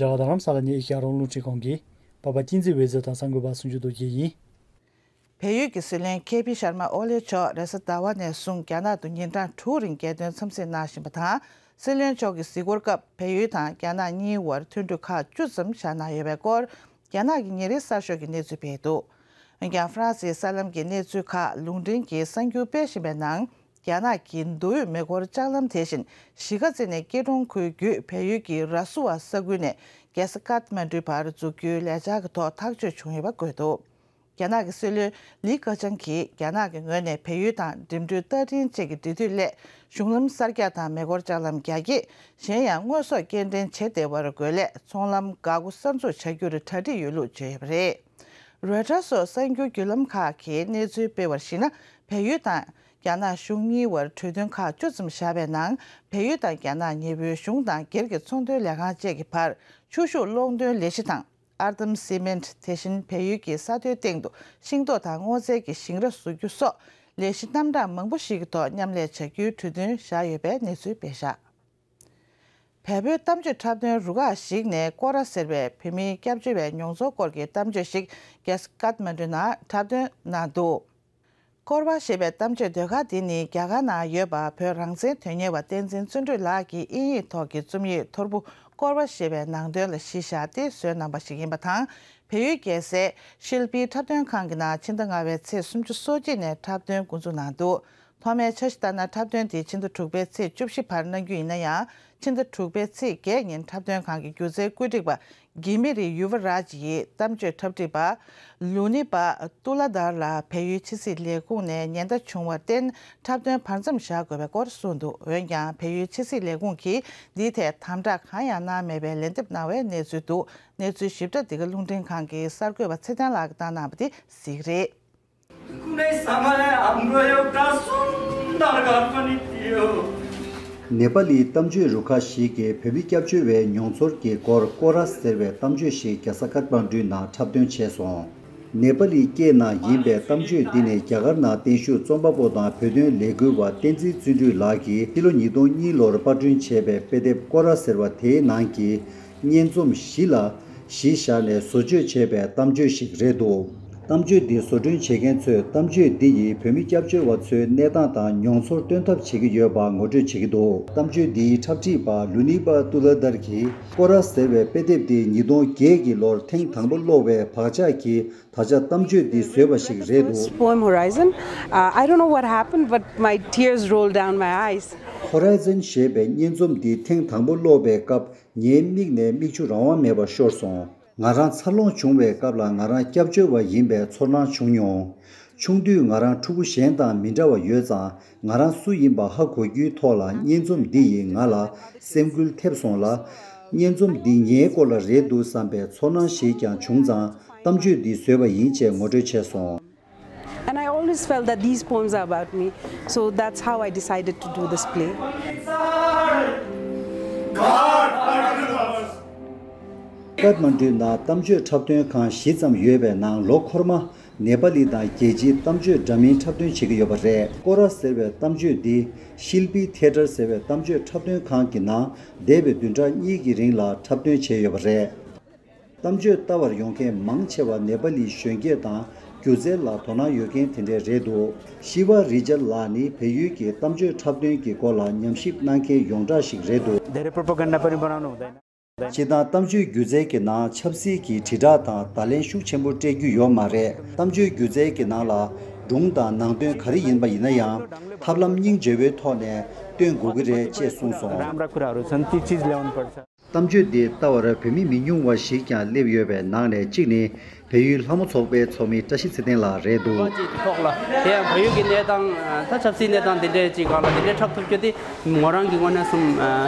རྒྱ་གར་རྡ་རམ་ས་ལ་ནས་ཨེ་ཤ་ཡ་རང་དབང་རླུང་འཕྲིན་ཁང་གི་པ་པ་ཅིན་ཙི་འོད་ཟེར་དང་གསར་འགོད་པ་སུམ་ཅུ་རྡོ་རྗེ་ཡིན། བལ་ཡུལ་གྱི་སྲིད་བློན་ཁེ་པི་ཤར་མ་ཨོ་ལེ་མཆོག་རེས་གཟའ་ཟླ་བ་ནས་བཟུང་རྒྱ་ནག་ཏུ་ཉིན་གྲངས་དྲུག་རིང་རྒྱལ་དོན་འཚམས་གཟིགས་གནང་བཞིན་པ་དང་། སྲིད་བློན་མཆོག་གི་གཟིགས་སྐོར་སྐབས་བལ་ཡུལ་དང་རྒྱ་ནག་གཉིས་བར་མཐུན་གྲོས་ཁག་བཅུ་ཙམ་བཞག་གནང་ཡོད་པའི་སྐོར། རྒྱ་ནག་གི་ཉིན་རེའི་གསར་ཤོག་གིས་གནས་ཚུལ་སྤེལ་འདུག་འོན་ཀྱང་ཧྥ་རན་སིའི་གསར་ལམ་གྱི་གནས་ཚུལ་ཁག་ལུང་འདྲེན་གྱིས་གསར་འགྱུར་སྤེལ་བཞིན་པའི་ནང་། རྒྱ་ནག་གི་མདོ་དབུས་མེ་འཁོར་ལྕགས་ལམ་དེ་བཞིན་གཞིས་ཀ་རྩེ་ནས་སྐྱིད་གྲོང་ཁུལ་བརྒྱུད་བལ་ཡུལ་གྱི་ར་སུ་ཝ་ས་ཁུལ་ནས་རྒྱལ་ས་ཀཏ་མན་ཌུའི་བར་འཛུགས་རྒྱུའི་ལས་འཆར་གྱི་ཐོག་ཐག་གཅོད་བྱུང་ཡོད་པ་བཀོད་འདུག་རྒྱ་ནག་གི་སྲིད་བློན་ལི་ཁེ་ཆང་གིས་རྒྱ་ནག་གི་ངོས་ནས་བལ་ཡུལ་དང་འགྲིམ་འགྲུལ་ལྟ་འཕྲིན་བཅས་ཀྱི་འབྲེལ་མཐུད་སླད་གཞུང་ལམ་གསར་རྒྱག་དང་མེ་འཁོར་ལྕགས་ལམ་རྒྱ་སྐྱེད། གཞན་ཡང་དངོས་ཟོག་སྐྱེལ་འདྲེན་བྱེད་བདེ་བར་དགོས་སླད་ཚོང་ལམ་འགག་སྒོ་གསར་འཛུགས་བྱ་རྒྱུར་གྲ་སྒྲིག་ཡོད་ལུགས་བརྗོད་ཡོད་པ་རེད། རོའི་ཊར་སོགས་གསར་འགྱུར་བརྒྱུད་ལམ་ཁག་གིས་གནས་ཚུལ་སྤེལ་བར་གཞིགས་ན། བལ་ཡུལ་དང་རྒྱ་ནག་གཞུང་གཉིས་བར་གྲོས་མཐུན་ཁག་བཅུ་ཙམ་བཞག་པའི་ནང་། བལ་ཡུལ་དང་རྒྱ་ནག་གཉིས་པོའི་གཞུང་དང་སྒེར་གྱི་ཚོང་དོན་ལས་ཁང་བཅས་ཀྱི་བར་ཆུ་ཤུགས་གློག་འདོན་ལས་གཞི་དང་། ཨར་འདམ་སི་མེན་ཊི། དེ་བཞིན་བལ་ཡུལ་གྱི་ས་མཐོའི་སྟེང་དུ་ཤིང་ཏོག་དང་སྔོ་ཚལ་གྱི་ཞིང་ར་བཟོ་རྒྱུ་སོགས་ལས་གཞི་རྣམ་གྲངས་མང་པོ་ཞིག་གི་ཐོག་མཉམ་ལས་བྱ་རྒྱུའི་གྲོས་མཐུན་བཞག་ཡོད་པའི་གནས་ཚུལ་སྤེལ་བཞག་བལ་པོའི་གཏམ་བརྗོད་འཁྲབ་སྟོན་རུ་ཁག་ཞིག་ནས་སྐོར་ར་ཟེར་བའི་བོད་མིའི་སྐྱབས་བཅོལ་བའི་མྱོང་ཚོར་སྐོར་གྱི་གཏམ་བརྗོད་ཞིག་རྒྱལ་ས་ཀཏ་མན་ཌུ་ནང་འཁྲབ་སྟོན་གནང་འདུག་སྐོར་བ་ཞེས་པའི་གཏམ་བརྗོད་ཟློས་གར་འདི་ནི་རྒྱ་གར་ནང་ཡོད་པ་བོད་རང་བཙན་དོན་གཉེར་བ་བསྟན་འཛིན་བརྩོན་འགྲུས་ལགས་ཀྱི་དབྱིན་ཡིག་ཐོག་གི་རྩོམ་ཡིག་ཐོར་བུ་སྐོར་བ་ཞེས་པའི་ནང་དོན་ལ་གཞི་བཞག་སྟེ་བཟོས་གནང་བ་ཞིག་ཡིན་པ་དང་། བལ་ཡུལ་རྒྱལ་སའི་ཤིལ་པི་འཁྲབ་སྟོན་ཁང་གི་ནང་ཕྱི་ཟླ་ལྔ་པའི་ཚེས་སུམ་ཅུ་སོ་གཅིག་ནས་འཁྲབ་སྟོན་འགོ་འཛུགས་གནང་འདུག་ཐོག་མའི་འཆར་གཞི་ལྟར་ན། འཁྲབ་སྟོན་དེ་ཕྱི་ཟླ་དྲུག་པའི་ཚེས་བཅུ་བཞི་བར་གནང་རྒྱུ་ཡིན་ན་ཡང་། ཕྱི་ཟླ་དྲུག་པའི་ཚེས་བརྒྱད་ཉིན་འཁྲབ་སྟོན་ཁང་གི་སྒྱུ་རྩལ་བཀོད་སྒྲིག་པ་གྷི་མི་རི་ཡུ་ཝ་རཱཇ་ཡིས་གཏམ་བརྗོད་འཁྲབ་ཁྲིད་པ་ལུ་ནི་པ་ཏུ་ལ་དར་ལ་བལ་ཡུལ་ཕྱི་སྲིད་ལས་ཁུངས་ནས་ཉེན་བརྡ་བྱུང་བར་བརྟེན། འཁྲབ་སྟོན་བར་མཚམས་བཞག་དགོས་པའི་སྐོར་གསུངས་འདུག་འོན་ཀྱང་། བལ་ཡུལ་ཕྱི་སྲིད་ལས་ཁུངས་ཀྱིས་འདིའི་ཐད་དམ་དྲག་གང་ཡང་གནང་མེད་པའི་ལན་འདེབས་གནང་བའི་གནས་ཚུལ་འདུག་གནས་ཚུལ་ཞིབ་ཕྲ་འདི་ག་རླུང་འཕྲིན་ཁང་གི་གསར་འགོད་པ་ཚེ་བརྟན་ལགས་ཀྱིས་བཏང་གནང་བ་དེ་གཟིགས་རེད། ནེ་པ་ལིའི་གཏམ་བརྗོད་རུ་ཁག་ཞིག་གིས་བོད་མི་སྐྱབས་བཅོལ་བའི་མྱོང་ཚོར་གྱི་སྐོར་སྐོར་ར་ཟེར་བའི་གཏམ་བརྗོད་ཞིག་རྒྱལ་ས་ཀཏ་མན་ཌུའི་ནང་འཁྲབ་སྟོན་བྱས་སོང་། ནེ་པ་ལིའི་སྐད་ནང་ཡིན་པའི་གཏམ་བརྗོད་འདི་ནི་རྒྱ་གར་ནང་བརྟན་བཞུགས་རྩོམ་པ་པོ་དང་བོད་དོན་ལས་འགུལ་བ་བསྟན་འཛིན་བརྩོན་འགྲུས་ལགས་ཀྱིས་ཕྱི་ལོ་ཉིས་སྟོང་གཉིས་ལོར་པར་སྐྲུན་བྱས་པའི་དཔེ་དེབ་སྐོར་ར་ཟེར་བ་དེའི་ནང་གི་སྙན་རྩོམ་བཞི་ལ་གཞི་བཞག་ནས་བཟོ་བཅོས་བྱས་པའི་གཏམ་བརྗོད་ཞིག་རེད་འདུག་གཏམ་བརྗོད་འདི་བཟོ་སྐྲུན་བྱེད་མཁན་ཚོས་གཏམ་བརྗོད་འདི་ཡིས་བོད་མི་སྐྱབས་བཅོལ་བ་ཚོའི་གནས་སྟངས་དང་མྱོང་ཚོར་སྟོན་ཐབས་བྱེད་ཀྱི་ཡོད་པ་ངོ་སྤྲོད་བྱེད་ཀྱི་འདུག་གཏམ་བརྗོད་འདིའི་འཁྲབ་ཁྲིད་པ་ལུ་ནི་པ་ཏུ་ལ་དར་གྱིས་སྐོར་ར་ཟེར་བའི་དཔེ་དེབ་འདི་ཉིས་སྟོང་བརྒྱད་ཀྱི་ལོར་ཐེངས་དང་པོ་ཀློག་པའི་བག་ཆགས་ཀྱིས། ད་ཆ་གཏམ་བརྗོད་འདི་བཟོས་པ་ཞིག་རེད་འདུག First poem, Horizon. Uh, I don't know what happened, but my tears rolled down my eyes. Horizon ཞེས་པའི་སྙན་རྩོམ་འདི་ཐེངས་དང་པོ་ཀློག་པའི་སྐབས་ངའི་མིག་ནས་མིག་ཆུ་རང་དབང་མེད་པར་ཤོར་སོང་། ང་རང་འཚར་ལོངས་བྱུང་བའི་སྐབས་ལ་ང་རང་སྐྱབས་བཅོལ་བ་ཡིན་པའི་ཚོར་སྣང་བྱུང་མྱོང་། ཆུང་དུས་ང་རང་ཕྲུ་གུ་གཞན་དང་མི་འདྲ་བ་ཡོད་ཙང་ང་རང་སུ་ཡིན་པ་ཧ་གོ་རྒྱུའི་ཐོག་ལ་སྙན་རྩོམ་འདི་ཡིས་ང་ལ་སེམས་འགུལ་ཐེབས་སོང་ལ། སྙན་རྩོམ་འདི་ངའི་སྐོར་ལ་རེད་འདུག་བསམ་པའི་ཚོར་སྣང་ཞིག་ཀྱང་བྱུང་ཙང་། གཏམ་བརྗོད་འདི་བཟོས་པ་ཡིན་ཅེས་ངོ་སྤྲོད་བྱས་སོང་། And I always felt that these poems are about me, so that's how I decided to do this play. ཀཏ་མན་ཌུ་ན་གཏམ་བརྗོད་འཁྲབ་སྟོན་ཁང་བཞི་ཙམ་ཡོད་པའི་ནང་ལོ་འཁོར་མ་ནེ་པ་ལི་དང་རྒྱལ་སྤྱིའི་གཏམ་བརྗོད་འདྲ་མིན་འཁྲབ་སྟོན་བྱེད་ཀྱི་ཡོད་པ་རེད། སྐོར་ར་ཟེར་བའི་གཏམ་བརྗོད་འདི་ཤིལ་པི་ཐེ་ཊར་ཟེར་བའི་གཏམ་བརྗོད་འཁྲབ་སྟོན་ཁང་གི་ནང་འདས་པའི་བདུན་ཕྲག་གཉིས་ཀྱི་རིང་ལ་འཁྲབ་སྟོན་བྱས་ཡོད་པ་རེད། གཏམ་བརྗོད་ལྟ་བར་ཡོང་མཁན་མང་ཆེ་བ་ནེ་པ་ལིའི་གཞོན་སྐྱེས་དང་སྒྱུ་རྩལ་ལ་དོ་སྣང་ཡོད་མཁན་དེ་འདྲས་རེད་འདུག་ཤི་བ་རི་ཅར་ལགས་ནི་བལ་ཡུལ་གྱི་གཏམ་བརྗོད་འཁྲབ་སྟོན་གྱི་སྐོར་ལ་ཉམས་ཞིབ་གནང་མཁན་ཡོངས་གྲགས་ཤིག་རེད་འདུག །धेरै प्रोपोगेन्डा पनि बनाउनु हुँदैन। སྤྱིར་བཏང་གཏམ་བརྗོད་སྒྱུ་རྩལ་གྱི་ནང་ཆབ་སྲིད་ཀྱི་དྲིལ་བསྒྲགས་དང་བརྡ་ལན་ཤུགས་ཆེན་པོ་སྤྲད་རྒྱུ་ཡོད་མ་རེད། གཏམ་བརྗོད་སྒྱུ་རྩལ་གྱི་ནང་ལ་སྒྲུང་དང་ནང་དོན་ག་རེ་ཡིན་པ་ཡིན་ན་ཡང་ཐབས་ལམ་སྙིང་རྗེ་བོའི་ཐོག་ནས་སྟོན་དགོས་ཀྱི་རེད་ཅེས་གསུངས་སོང་། राम्रा कुराहरू छन्, ती चिज ल्याउनुपर्छ। གཏམ་བརྗོད་འདི་ལྟ་བར་བོད་མི་མི་ཉུང་བ་ཞིག་ཀྱང་སླེབས་ཡོད་པའི་ནང་ནས་གཅིག་ནི་བལ་ཡུལ་ལྷ་མོ་ཚོགས་པའི་ཚོགས་མི་བཀྲ་ཤིས་ཚེ་བརྟན་ལགས་རེད་འདུག་ཅིག་ཐོག་ལ་དེ་ཡང་བལ་ཡུལ་གྱི་གནས་སྟངས་ད་ཆབ་སྲིད་གནས་སྟངས་འདི་འདྲའི་ཅིག་སྒང་ལ་འདི་འདྲའི་འཁྲབ་ཐུབ་རྒྱུ་དེ་ངོ་རང་གི་ངོས་ནས་གསུམ་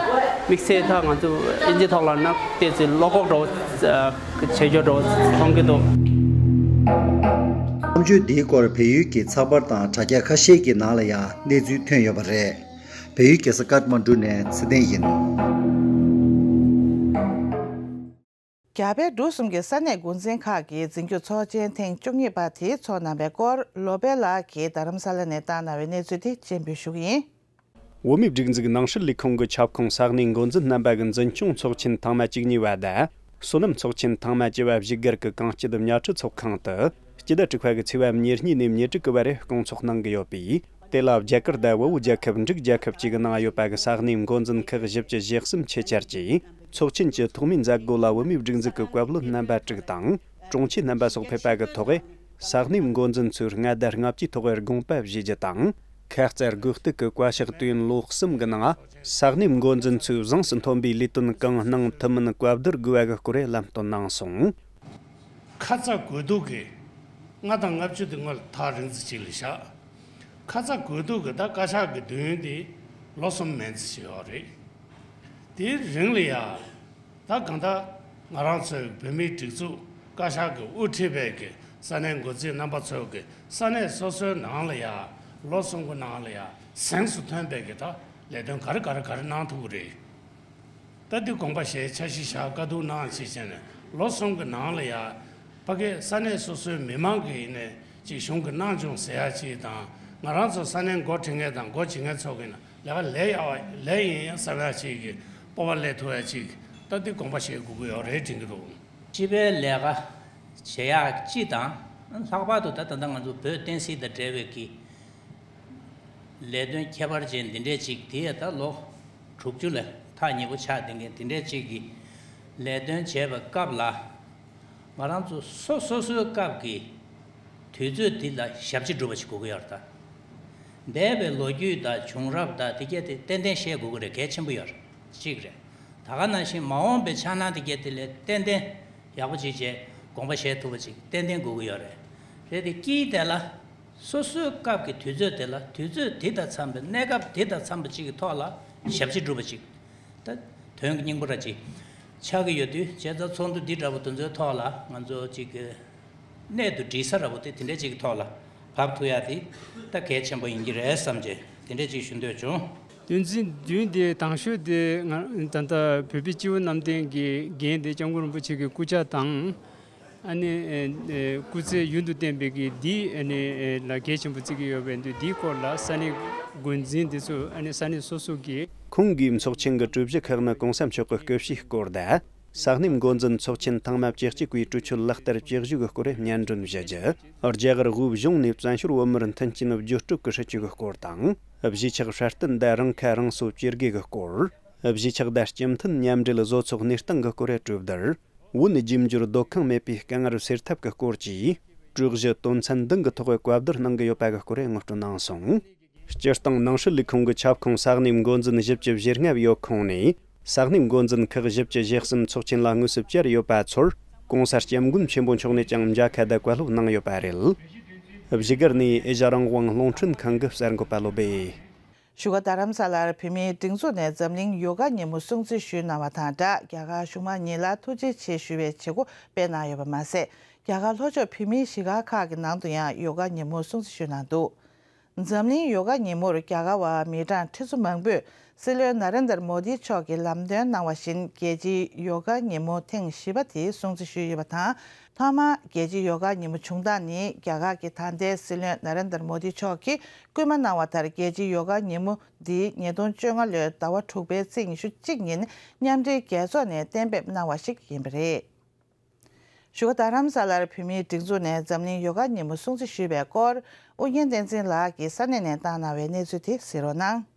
དམིགས་བསལ་ད་ང་ཚོ་ཨིན་ཇི་ཐོག་ལ་ན་ཏོག་ཙམ་བློ་ཁོག་འདྲ་བོ་བྱེད་རྒྱུ་འདྲ་བོ་མཐོང་གི་འདུག་གཏམ་བརྗོད་འདིའི་སྐོར་བལ་ཡུལ་གྱི་ཚགས་པར་དང་དྲ་རྒྱ་ཁ་ཤས་ཀྱི་ནང་ལ་ཡང་གནས་ཚུལ་ཐོན་ཡོད་པ་རེད། བལ་ཡུལ་རྒྱལ་ས་ཀཏ་མན་ཌུ་ནས་ཚེ་བརྟན་ཡིན། རྒྱ་བལ་འབྲུག་གསུམ་གྱི་ས་གནས་འགོ་འཛིན་ཁག་གི་འཛིན་སྐྱོང་ཚོགས་ཆེན་ཐེངས་བཅུ་གཉིས་པ་དེ་འཚོགས་གནང་བའི་སྐོར་ལོ་པཎ་ལགས་ཀྱིས་རྡ་རམ་ས་ལ་ནས་བཏང་གནང་བའི་གནས་ཚུལ་དེ་སྤྱན་འབུལ་ཞུ་གི་ཡིན། བོད་མིའི་སྒྲིག་འཛུགས་ནང་སྲིད་ལས་ཁུངས་ཀྱི་ཁྱབ་ཁོངས་ས་གནས་འགོ་འཛིན་རྣམ་པ་གི་འཛིན་སྐྱོང་ཚོགས་ཆེན་ཐེངས་མ་བཅུ་གཉིས་པ་དང་། སོ་ནམ་ཚོགས་ཆེན་ཐེངས་མ་བཅུ་པ་བཞུགས་སྒར་གྱི་གངས་སྐྱིད་གཉའ་ཁྲི་ཚོགས་ཁང་དུ་སྤྱི་ཟླ་དྲུག་པ་གི་ཚེས་པ་ཉེར་གཉིས་ནས་ཉེར་དྲུག་གི་བར་སྐོང་ཚོགས་གནང་གི་ཡོད་པས། དེ་ལ་རྒྱ་གར་དང་བལ་པོ་རྒྱལ་ཁབ་འབྲུག་རྒྱལ་ཁབ་བཅས་ཀྱི་ནང་ཡོད་པ་གི་ས་གནས་འགོ་འཛིན་ཁག་བཞི་བཅུ་ཞེ་གསུམ་ཆེད་བཅར་གྱིས་ཚོགས་ཆེན་གྱི་ཐོག་མའི་མཛད་སྒོ་ལ་བོད་མིའི་སྒྲིག་འཛུགས་ཀྱི་བཀའ་བློན་རྣམ་པ་དྲུག་དང་། དྲུང་ཆེ་རྣམ་པ་སོགས་ཕེབས་པ་གི་ཐོག་ས་གནས་འགོ་འཛིན་ཚོས་ལྔ་བརྡ་ལྔ་བཅུའི་ཐོག་དགོངས་པ་བཞེས་རྒྱུ་དང་། ཁ་རྩང་དགོས་གཏུགས་ཀྱི་བཀའ་ཤག་དུས་ཡུན་ལོ་གསུམ་གྱི་ནང་ས་གནས་འགོ་འཛིན་ཚོས་གཟེངས་སུ་ཐོན་པའི་ལས་དོན་གང་གནང་ཐུབ་མིན་བཀའ་བསྡུར་དགོས་པ་གི་སྐོར་ལམ་སྟོན་གནང་སོང་། ཁ་ཚ་དགོས་གཏུགས་ཀྱི་ལྔ་དང་ལྔ་བཅུ་དེ་སྔོན་ལ་ཐག་རིང་ཙམ་ཅིག་ལ་བཞག་ཁ་ཚ་དགོས་གཏུགས་ཀྱི་ད་བཀའ་ཤག་གི་དུས་ཡུན་དེ་ལོ་གསུམ་མན་ཙམ་ཞིག་ཡོད་རེད། དེའི་རིང་ལ་ཡ། ད་གང་ལྟར་ང་རང་ཚོའི་བོད་མིའི་སྒྲིག་འཛུགས་བཀའ་ཤག་གིས་དབུ་ཁྲིད་པའི་གི་ས་གནས་འགོ་འཛིན་རྣམ་པ་ཚོས་གི་ས་གནས་སོ་སོའི་ནང་ལ་ཡ་ལོ་གསུམ་གི་ནང་ལ་ཡ་གཟེངས་སུ་ཐོན་པའི་གི་ད་ལས་དོན་ག་རེ་ག་རེ་ག་རེ་གནང་ཐུབ་ཀྱི་རེད། ད་འདི་དགོངས་པ་བཞེས་འཆར་གཞི་བཞག་བཀའ་བསྡུར་གནང་བྱས་བྱས་ནས་ལོ་གསུམ་གི་ནང་ལ་ཡ་ཕ་གི་ས་གནས་སོ་སོའི་མི་མང་གི་ཡིན་ནས་ཅིག་གཞུང་གི་གནང་སྦྱོང་ཟེར་ཡ་ཅིག་དང་ང་རང་ཚོ་ས་གནས་འགོ་ཁྲིད་མཁན་དང་འགོ་བྱེད་མཁན་ཚོ་གི་ཡིན་ན། ལས་ཀ་ལས་ཡག་པ་ལས་ཡིན་ཡང་བསམ་ཡག་ཅིག་གི་སྤོབས་པ་སླེབས་ཐུབ་ཡག་ཅིག་ད་འདི་དགོངས་པ་བཞེས་དགོས་ཀྱི་ཡོད་རེད་དྲན་གྱི་འདུག་སྤྱི་པའི་ལས་ཀ་བྱེད་ཡག་སྤྱི་དང་ལྷག་པར་དུ་ད་ད་ལྟ་ང་ཚོ་བོད་བསྟན་སྲིད་དང་འབྲེལ་བའི་གི་ལས་དོན་ཁྱད་པར་ཅན་འདི་འདྲས་ཅིག་དེ་ད་ལོ་དྲུག་ཅུ་ལས་ཐག་ཉེ་པོ་ཆགས་བསྡད་མཁན་འདི་འདྲས་ཅིག་གི་ལས་དོན་བྱེད་པའི་སྐབས་ལ། ང་རང་ཚོ་སོ་སོ་སོའི་སྐབས་ཀྱི་དུས་ཚོད་འདི་ལ་ཞབས་ཕྱི་སྒྲུབ་པ་ཞིག་དགོས་ཀྱི་ཡོད་རེད་ད། འདས་པའི་ལོ་རྒྱུས་དང་བྱུང་རབས་དང་དེ་གས་དེ་ཏན་ཏན་ཤེས་དགོས་ཀྱི་རེད། གལ་ཆེན་པོ་ཡོད་རེད། གཅིག་རེད། ད་ག་ནང་བཞིན་མ་འོངས་པའི་འཆར་སྣང་དེ་གས་དེ་ལས་ཏན་ཏན་ཡག་པོ་ཅིག་བྱས་དགོངས་པ་བཞེས་ཐུབ་པ་ཅིག་ཏན་ཏན་དགོས་ཀྱི་ཡོད་རེད། རེད་དེ་དཀྱིལ་དེ་ལ་སོ་སོའི་སྐབས་ཀྱི་དུས་ཚོད་དེ་ལ་དུས་ཚོད་དེ་དང་འཚམས་པའི་གནས་སྐབས་དེ་དང་འཚམས་པ་ཅིག་གི་ཐོག་ལ་ཞབས་ཕྱི་སྒྲུབ་པ་ཅིག་ད་དོན་གྱི་སྙིང་པོ་ར་ཅིག་ཆགས་ཀྱི་ཡོད་དུས་བྱས་ཙང་ཚོགས་འདུ་འདི་འདྲ་པོ་དེ་ཚོའི་ཐོག་ལ་ང་ཚོ་ཅིག་གི་གནད་དུ་སྒྲིལ་ས་འདྲ་པོ་དེ་དེ་འདྲ་ཅིག་གི་ཐོག་ལ་བབས་ཐུབ་ཡག་དེ་ད་གལ་ཆེན་པོ་ཡིན་གྱི་རེད་བསམ་བྱས་དེ་འདྲ་ཅིག་ཞུ་འདོད་བྱུང་། དོན་ཚན་བདུན་དེ་དང་ཤོས་དེ་ང་ད་ལྟ་བོད་པའི་སྤྱི་བོ་གནམ་བསྟན་གྱི་འགན་དེ་སྐྱབས་མགོན་རིན་པོ་ཆེ་གི་སྐུ་ཕྱྭ་དང་། ཨ་ནི་ཨེ་ཨེ་སྐུ་ཚེ་ཡུན་དུ་བརྟན་པའི་གི་འདི་ཨ་ནི་ཨེ་ལ་གལ་ཆེན་པོ་བརྩི་གི་ཡོད་པའི་འདི་འདིའི་སྐོར་ལ་ས་གནས་འགོ་འཛིན་འདི་ཚོ་ཨ་ནི་ས་གནས་སོ་སོ་གི། ཁོང་གིས་ཚོགས་ཆེན་གྱི་གྲོས་གཞི་ཁག་ནི་གོང་ས་མཆོག་གི་སྐུ་ཕྱྭའི་སྐོར་དང་ ས་གནས་འགོ་འཛིན་ཚོགས་ཆེན་ཐེངས་མ་བཅུ་གཅིག་པའི་གྲོས་ཆོད་ལག་བསྟར་བྱེད་གཞི་གི་སྐོར་སྙན་སྒྲོན་ཞུ་རྒྱུ། རྒྱ་གར་དབུས་གཞུང་ནས་བཙན་བྱོལ་བོད་མིར་མཐུན་རྐྱེན་བརྗོད་སྒྲུབ་ཀྱི་སྲིད་བྱུས་ཀྱི་སྐོར་དང་། གཞིས་ཆགས་སྲ་བརྟན་དང་རང་ཁ་རང་གསོ་བཅོས་དགོས་ཀྱི་སྐོར། གཞིས་ཆགས་དང་སྤྱི་མཐུན་མཉམ་འབྲེལ་བཟོ་ཚོགས་གནས་སྟངས་ཀྱི་སྐོར་གྲོས་བསྡུར། བོད་ནས་རྒྱུ་འབྱོར་སྡོད་ཁང་མེད་པའི་དཀའ་ངལ་སེལ་ཐབས་ཀྱི་སྐོར་བཅས་གྲོས་གཞི་དོན་ཚན་བདུན་གྱི་ཐོག་བཀའ་བསྡུར་གནང་གི་ཡོད་པ་གི་སྐོར་ངོ་སྤྲོད་གནང་སོང་། སྤྱིར་བཏང་ནང་སྲིད་ལས་ཁུངས་ཀྱི་ཁྱབ་ཁོངས་ས་གནས་འགོ་འཛིན་བཞི་བཅུ་ཞེ་ལྔ་ཡོད་ཁོངས་ནས། ས་གནས་འགོ་འཛིན་ཁག་བཞི་བཅུ་ཞེ་གསུམ་ཚོགས་ཆེན་ལ་དངོས་སུ་བཅར་ཡོད་པ་ཚོར་༸གོང་ས་༸སྐྱབས་མགོན་ཆེན་པོ་མཆོག་ནས་ཀྱང་མཇལ་ཁ་དང་བཀའ་སློབ་གནང་ཡོད་པ་རེད། བཞུགས་སྒར་ནས་ཨེ་ཤ་རང་དབང་རླུང་འཕྲིན་ཁང་གི་གསར་འགོད་པ་བློ་སྦེ། བཞུགས་སྒར་རྡ་རམ་ས་ལར་བོད་མིའི་སྒྲིག་འཛུགས་ནས་འཛམ་གླིང་ཡོ་ག་ཉིན་མོ་སྲུང་བརྩི་ཞུས་གནང་བ་དང་སྦྲགས། རྒྱ་གར་གཞུང་མང་གཉིས་ལ་ཐུགས་རྗེ་ཆེ་ཞུ་བའི་བྱེད་སྒོ་སྤེལ་གནང་ཡོད་པ་མ་ཟད། རྒྱ་གར་ལྷོ་ཕྱོགས་བོད་མིའི་གཞིས་སྒར་ཁག་གི་ནང་དུ་ཡང་ཡོ་ག་ཉིན་མོ་སྲུང་བརྩི་ཞུས་གནང་འདུག་འཛམ་གླིང་ཡོ་ག་ཉིན་མོར་རྒྱ་གར་བ་མི་གྲངས་ཁྲི་ཚོ་མང་པོས་སྲིད་བློན་ན་རེན་དར་མོ་དི་མཆོག་གིས་ལམ་སྟོན་གནང་བ་བཞིན་རྒྱལ་སྤྱིའི་ཡོ་ག་ཉིན་མོ་ཐེངས་བཞི་པ་དེ་སྲུང་བརྩི་ཞུས་ཡོད་པ་དང་། ཐོག་མར་རྒྱལ་སྤྱིའི་ཡོ་ག་ཉིན་མོ་བྱུང་སྟངས་ནི་རྒྱ་གར་གྱི་ད་ལྟའི་སྲིད་བློན་ན་རེན་དར་མོ་དི་མཆོག་གིས་སྐུལ་མ་གནང་བ་ལྟར་རྒྱལ་སྤྱིའི་ཡོ་ག་ཉིན་མོ་འདི་ཉིས་སྟོང་བཅོ་ལྔ་ལོའི་ཟླ་བ་དྲུག་པའི་ཚེས་ཉི་ཤུ་གཅིག་ཉིན་མཉམ་འབྲེལ་རྒྱལ་ཚོགས་ནས་གཏན་འབེབས་གནང་བ་ཞིག་ཡིན་པ་རེད། བཞུགས་སྒར་རྡ་རམ་ས་ལར་བོད་མིའི་སྒྲིག་འཛུགས་ནས་འཛམ་གླིང་ཡོ་ག་ཉིན་མོ་སྲུང་བརྩི་ཞུས་པའི་སྐོར་ཨུ་རྒྱན་བསྟན་འཛིན་ལགས་ཀྱིས་ས་གནས་ནས་བཏང་གནང་བའི་གནས་ཚུལ་དེ་གཟིགས་རོགས་གནང་།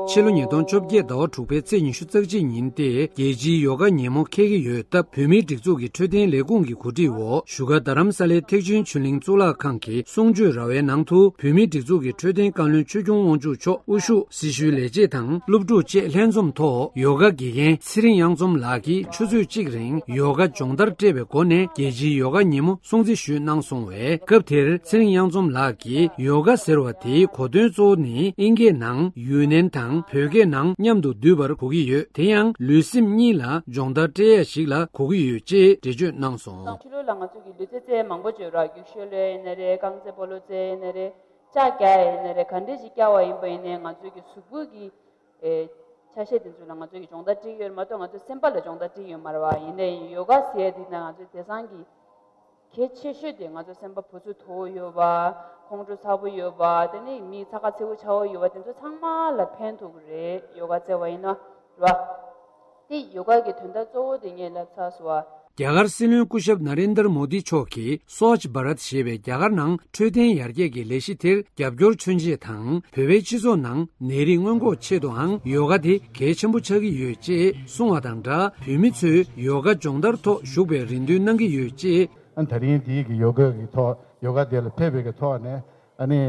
ཕྱི་ལོ་ཉིས་སྟོང་བཅོ་བརྒྱད་ཟླ་བ་དྲུག་པའི་ཚེས་ཉི་ཤུ་རྩ་གཅིག་ཉིན་ཏེ་རྒྱལ་སྤྱིའི་ཡོ་ག་ཉིན་མོ་འཁེལ་གྱི་ཡོད་སྟབས། བོད་མིའི་སྒྲིག་འཛུགས་ཀྱི་འཕྲོད་བསྟེན་ལས་ཁུངས་ཀྱི་གོ་སྒྲིག་འོག་བཞུགས་སྒར་རྡ་རམ་ས་ལའི་ཐེག་ཆེན་ཆོས་གླིང་གཙུག་ལག་ཁང་གི་གསུང་ཆོས་ར་བའི་ནང་དུ་བོད་མིའི་སྒྲིག་འཛུགས་ཀྱི་འཕྲོད་བསྟེན་བཀའ་བློན་ཆོས་སྐྱོང་དབང་ཕྱུག་མཆོག་དབུ་བཞུགས་སྲི་ཞུའི་ལས་བྱེད་དང་སློབ་ཕྲུག་བཅས་ལྷན་འཛོམས་ཐོག་ཡོ་ག་དགེ་རྒན་ཚེ་རིང་གཡང་འཛོམས་ལགས་ཀྱིས་ཆུ་ཚོད་གཅིག་རིང་ཡོ་ག་སྦྱོང་བརྡར་སྤྲད་པའི་སྒོ་ནས་རྒྱལ་སྤྱིའི་ཡོ་ག་ཉིན་མོ་སྲུང་བརྩི་ཞུས་གནང་སོང་བས། སྐབས་དེར་ཚེ་རིང་གཡང་འཛོམས་ལགས་ཀྱིས་ཡོ་ག་ཟེར་བ་དེའི་གོ་དོན་གཙོ་བོ་ནི་དབྱིན་སྐད་ནང་ཡུན་ནན་དང་བོད་སྐད་ནང་མཉམ་དུ་བསྡུས་པར་གོ་གི་ཡོད། དེ་ཡང་ལུས་སེམས་གཉིས་ལ་སྦྱོང་བརྡར་སྤྲད་ཡ་ཞིག་ལ་གོ་གི་ཡོད་ཅེས་འགྲེལ་བརྗོད་གནང་སོང་། ཕྱི་ལོགས་ལ་ང་ཚོ་གི་ལུས་རྩལ་རྩེད་མང་པོ་ཅིག་ཡོད་ར། རྒྱུག་ཤོད་ལོས་ཡིན་ནའི་རེད། རྐང་རྩེད་སྤོ་ལོ་རྩེད་ཡིན་ནའི་རེད། ལྕགས་རྒྱག་ཡིན་ནའི་རེད། ག་འདྲས་ཞིག་རྒྱག་པ་ཡིན་པ་ཡིན་ནའི་ང་ཚོའི་གི་གཟུགས་པོ་གི་ཨེ་ཆ་ཤས་དེ་ཚོ་ལ་ང་ཚོའི་གི་སྦྱོང་བརྡར་སྤྲད་ཀྱི་ཡོད་རེད་མ་གཏོགས་ང་ཚོའི་སེམས་པ་ལ་སྦྱོང་བརྡར་སྤྲད་ཀྱི་ཡོད་མ་རེད་བ། ཡིན་ནའི་ཡོ་ག་ཟེར་ཡ་དེ་ན་ང་ཚོའི་དེང་སང་གི་གལ་ཆེ་ཤོས་དེ་ང་ཚོ་སེམས་པ་བུ་ཚུགས་མཐོ་པོ་ཡོད་པ། ཁོང་ཁྲོ་ཚ་པོ་ཡོད་པ། དེ་ནས་མི་ཚ་ཁ་ཚ་པོ་ཆགས་པོ་ཡོད་པ། དེ་ཚོ་ཚང་མ་ལ་ཕན་ཐོགས་ཀྱི་རེད། ཡོ་ག་རྩེ་བ་ཡིན་ན་རེད་བ། དེ་ཡོ་ག་གི་དོན་དག་གཙོ་བོ་དེ་ངས་ལབ་ཚར་སོང་བ། རྒྱ་གར་སྲིད་བློན་སྐུ་ཞབས་ན་རེན་དར་མོ་དི་མཆོག་གིས་སོ་ཆ་བྷ་རཏ་ཞེས་པའི་རྒྱ་གར་ནང་འཕྲོད་བསྟེན་ཡར་རྒྱས་ཀྱི་ལས་གཞི་དེར་རྒྱབ་སྐྱོར་མཚོན་ཆེད་དང་། བོད་པའི་སྤྱི་ཚོགས་ནང་ནད་རིགས་སྔོན་འགོག་ཆེད་དུའང་ཡོ་ག་དེ་གལ་ཆེན་པོ་ཆགས་ཀྱི་ཡོད་ཅེས་གསུངས་བ་དང་སྦྲགས། བོད་མི་ཚོས་ཡོ་ག་སྦྱོང་བརྡར་ཐོག་ཞུགས་པའི་རེ་འདུན་གནང་གི་ཡོད་ཅེས། ཨ་ནི་ད་རིང་དེའི་གི་ཡོ་ག་གི་ཐོག་ཡོ་ག་དེ་ལ་ཕེབས་པའི་གི་ཐོག་ནས་ཨ་ནི་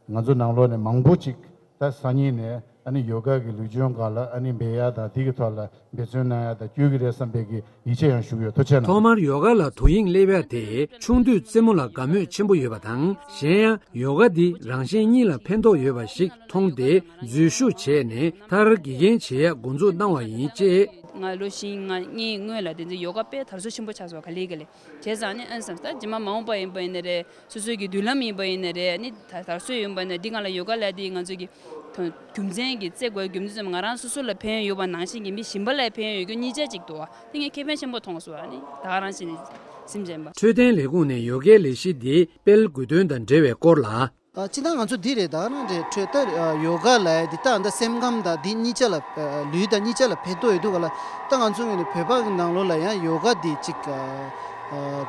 ང་ཚོ་ནང་ལོགས་ནས་མང་པོ་ཅིག་ད་སང་ཉིན་ནས་ཨ་ནི་ཡོ་ག་གི་ལུས་སྦྱོང་སྒང་ལ་ཨ་ནི་འབད་ཡ་དང་དེ་གི་ཐོག་ལ་འབད་བརྩོན་གནང་ཡ་དང་བསྐྱོད་ཀྱི་རེད་བསམ་པའི་གི་ཡིད་ཆེས་ཡང་ཞུ་གི་ཡོད། ཐུགས་རྗེ་གནང་། ཐོག་མར་ཡོ་ག་ལ་དོ་དབྱིངས་སླེབས་ཡ་དེ་ཆུང་དུས་རྩེད་མོ་ལ་དགའ་མོས་ཆེན་པོ་ཡོད་པ་དང་། གཞན་ཡང་ཡོ་ག་འདི་རང་གཞན་གཉིས་ལ་ཕན་ཐོགས་ཡོད་པ་ཞིག་མཐོང་སྟེ་འཛུལ་ཞུགས་བྱས་ནས་མཐར་དགེ་རྒན་བྱེད་ཡ་འགོ་འཛུགས་གནང་བ་ཡིན་ཅེས། ང་ལོ་བཞི་ལྔ་ལྔའི་སྔོན་ལ་དེ་ཚོ་ཡོ་ག་དཔེ་དར་སྲོལ་ཆེན་པོ་ཆགས་སོང་། ག་ལེ་ག་ལེ་བྱས་ཙང་ནི་ཨ་ནི་བསམ་ས། རྗེས་མ་མ་འོངས་པ་ཡིན་པ་ཡིན་ན་རེད། སོ་སོའི་གི་མདུན་ལམ་ཡིན་པ་ཡིན་ན་རེད། ནི་ད་དར་སྲོལ་ཡིན་པ་ཡིན་ན་འདི་སྒང་ལ་ཡོ་ག་ལབ་དེ་ང་ཚོའི་གི་ཐོ་རྒྱུ་མཚན་གྱི་རྩེ་དགོས་རྒྱུ་མཚན་ཙམ་ང་རང་སོ་སོ་ལ་ཕན་ཡོད་པ་ནང་བཞིན་གྱི་མི་གཞན་པ་ལ་ཕན་ཡོད་རྒྱུ་གཉིས་ཆ་གཅིག་འདུག་བ། དེ་ངས་ཁེ་ཕན་ཆེན་པོ་མཐོང་སོང་བ། ནི་ད་ག་རང་བཞིན་ནི་སེམས་ཅན་པ། འཕྲོད་བསྟེན་ལས་ཁུངས་ནས་ཡོ་གའི་ལས་གཞི་འདི་སྤེལ་དགོས་དོན་དང་འབྲེལ་བའི་སྐོར་ལ། ཨ། སྤྱིར་བཏང་ང་ཚོ་འདི་རེད། ད་ག་རང་རེད། འཕྲོད་ད་ཡོ་ག་ལབ་ཡ་འདི་ད་ད་སེམས་ཁམས་དང་འདི་གཉིས་ཆ་ལ་ལུས་དང་གཉིས་ཆ་ལ་ཕན་ཐོགས་ཡོད་འདུག་ག་ལ། ད་ང་ཚོ་ངོས་ནས་བོད་པ་གི་ནང་ལོགས་ལ་ཡང་ཡོ་ག་འདི་ཅིག་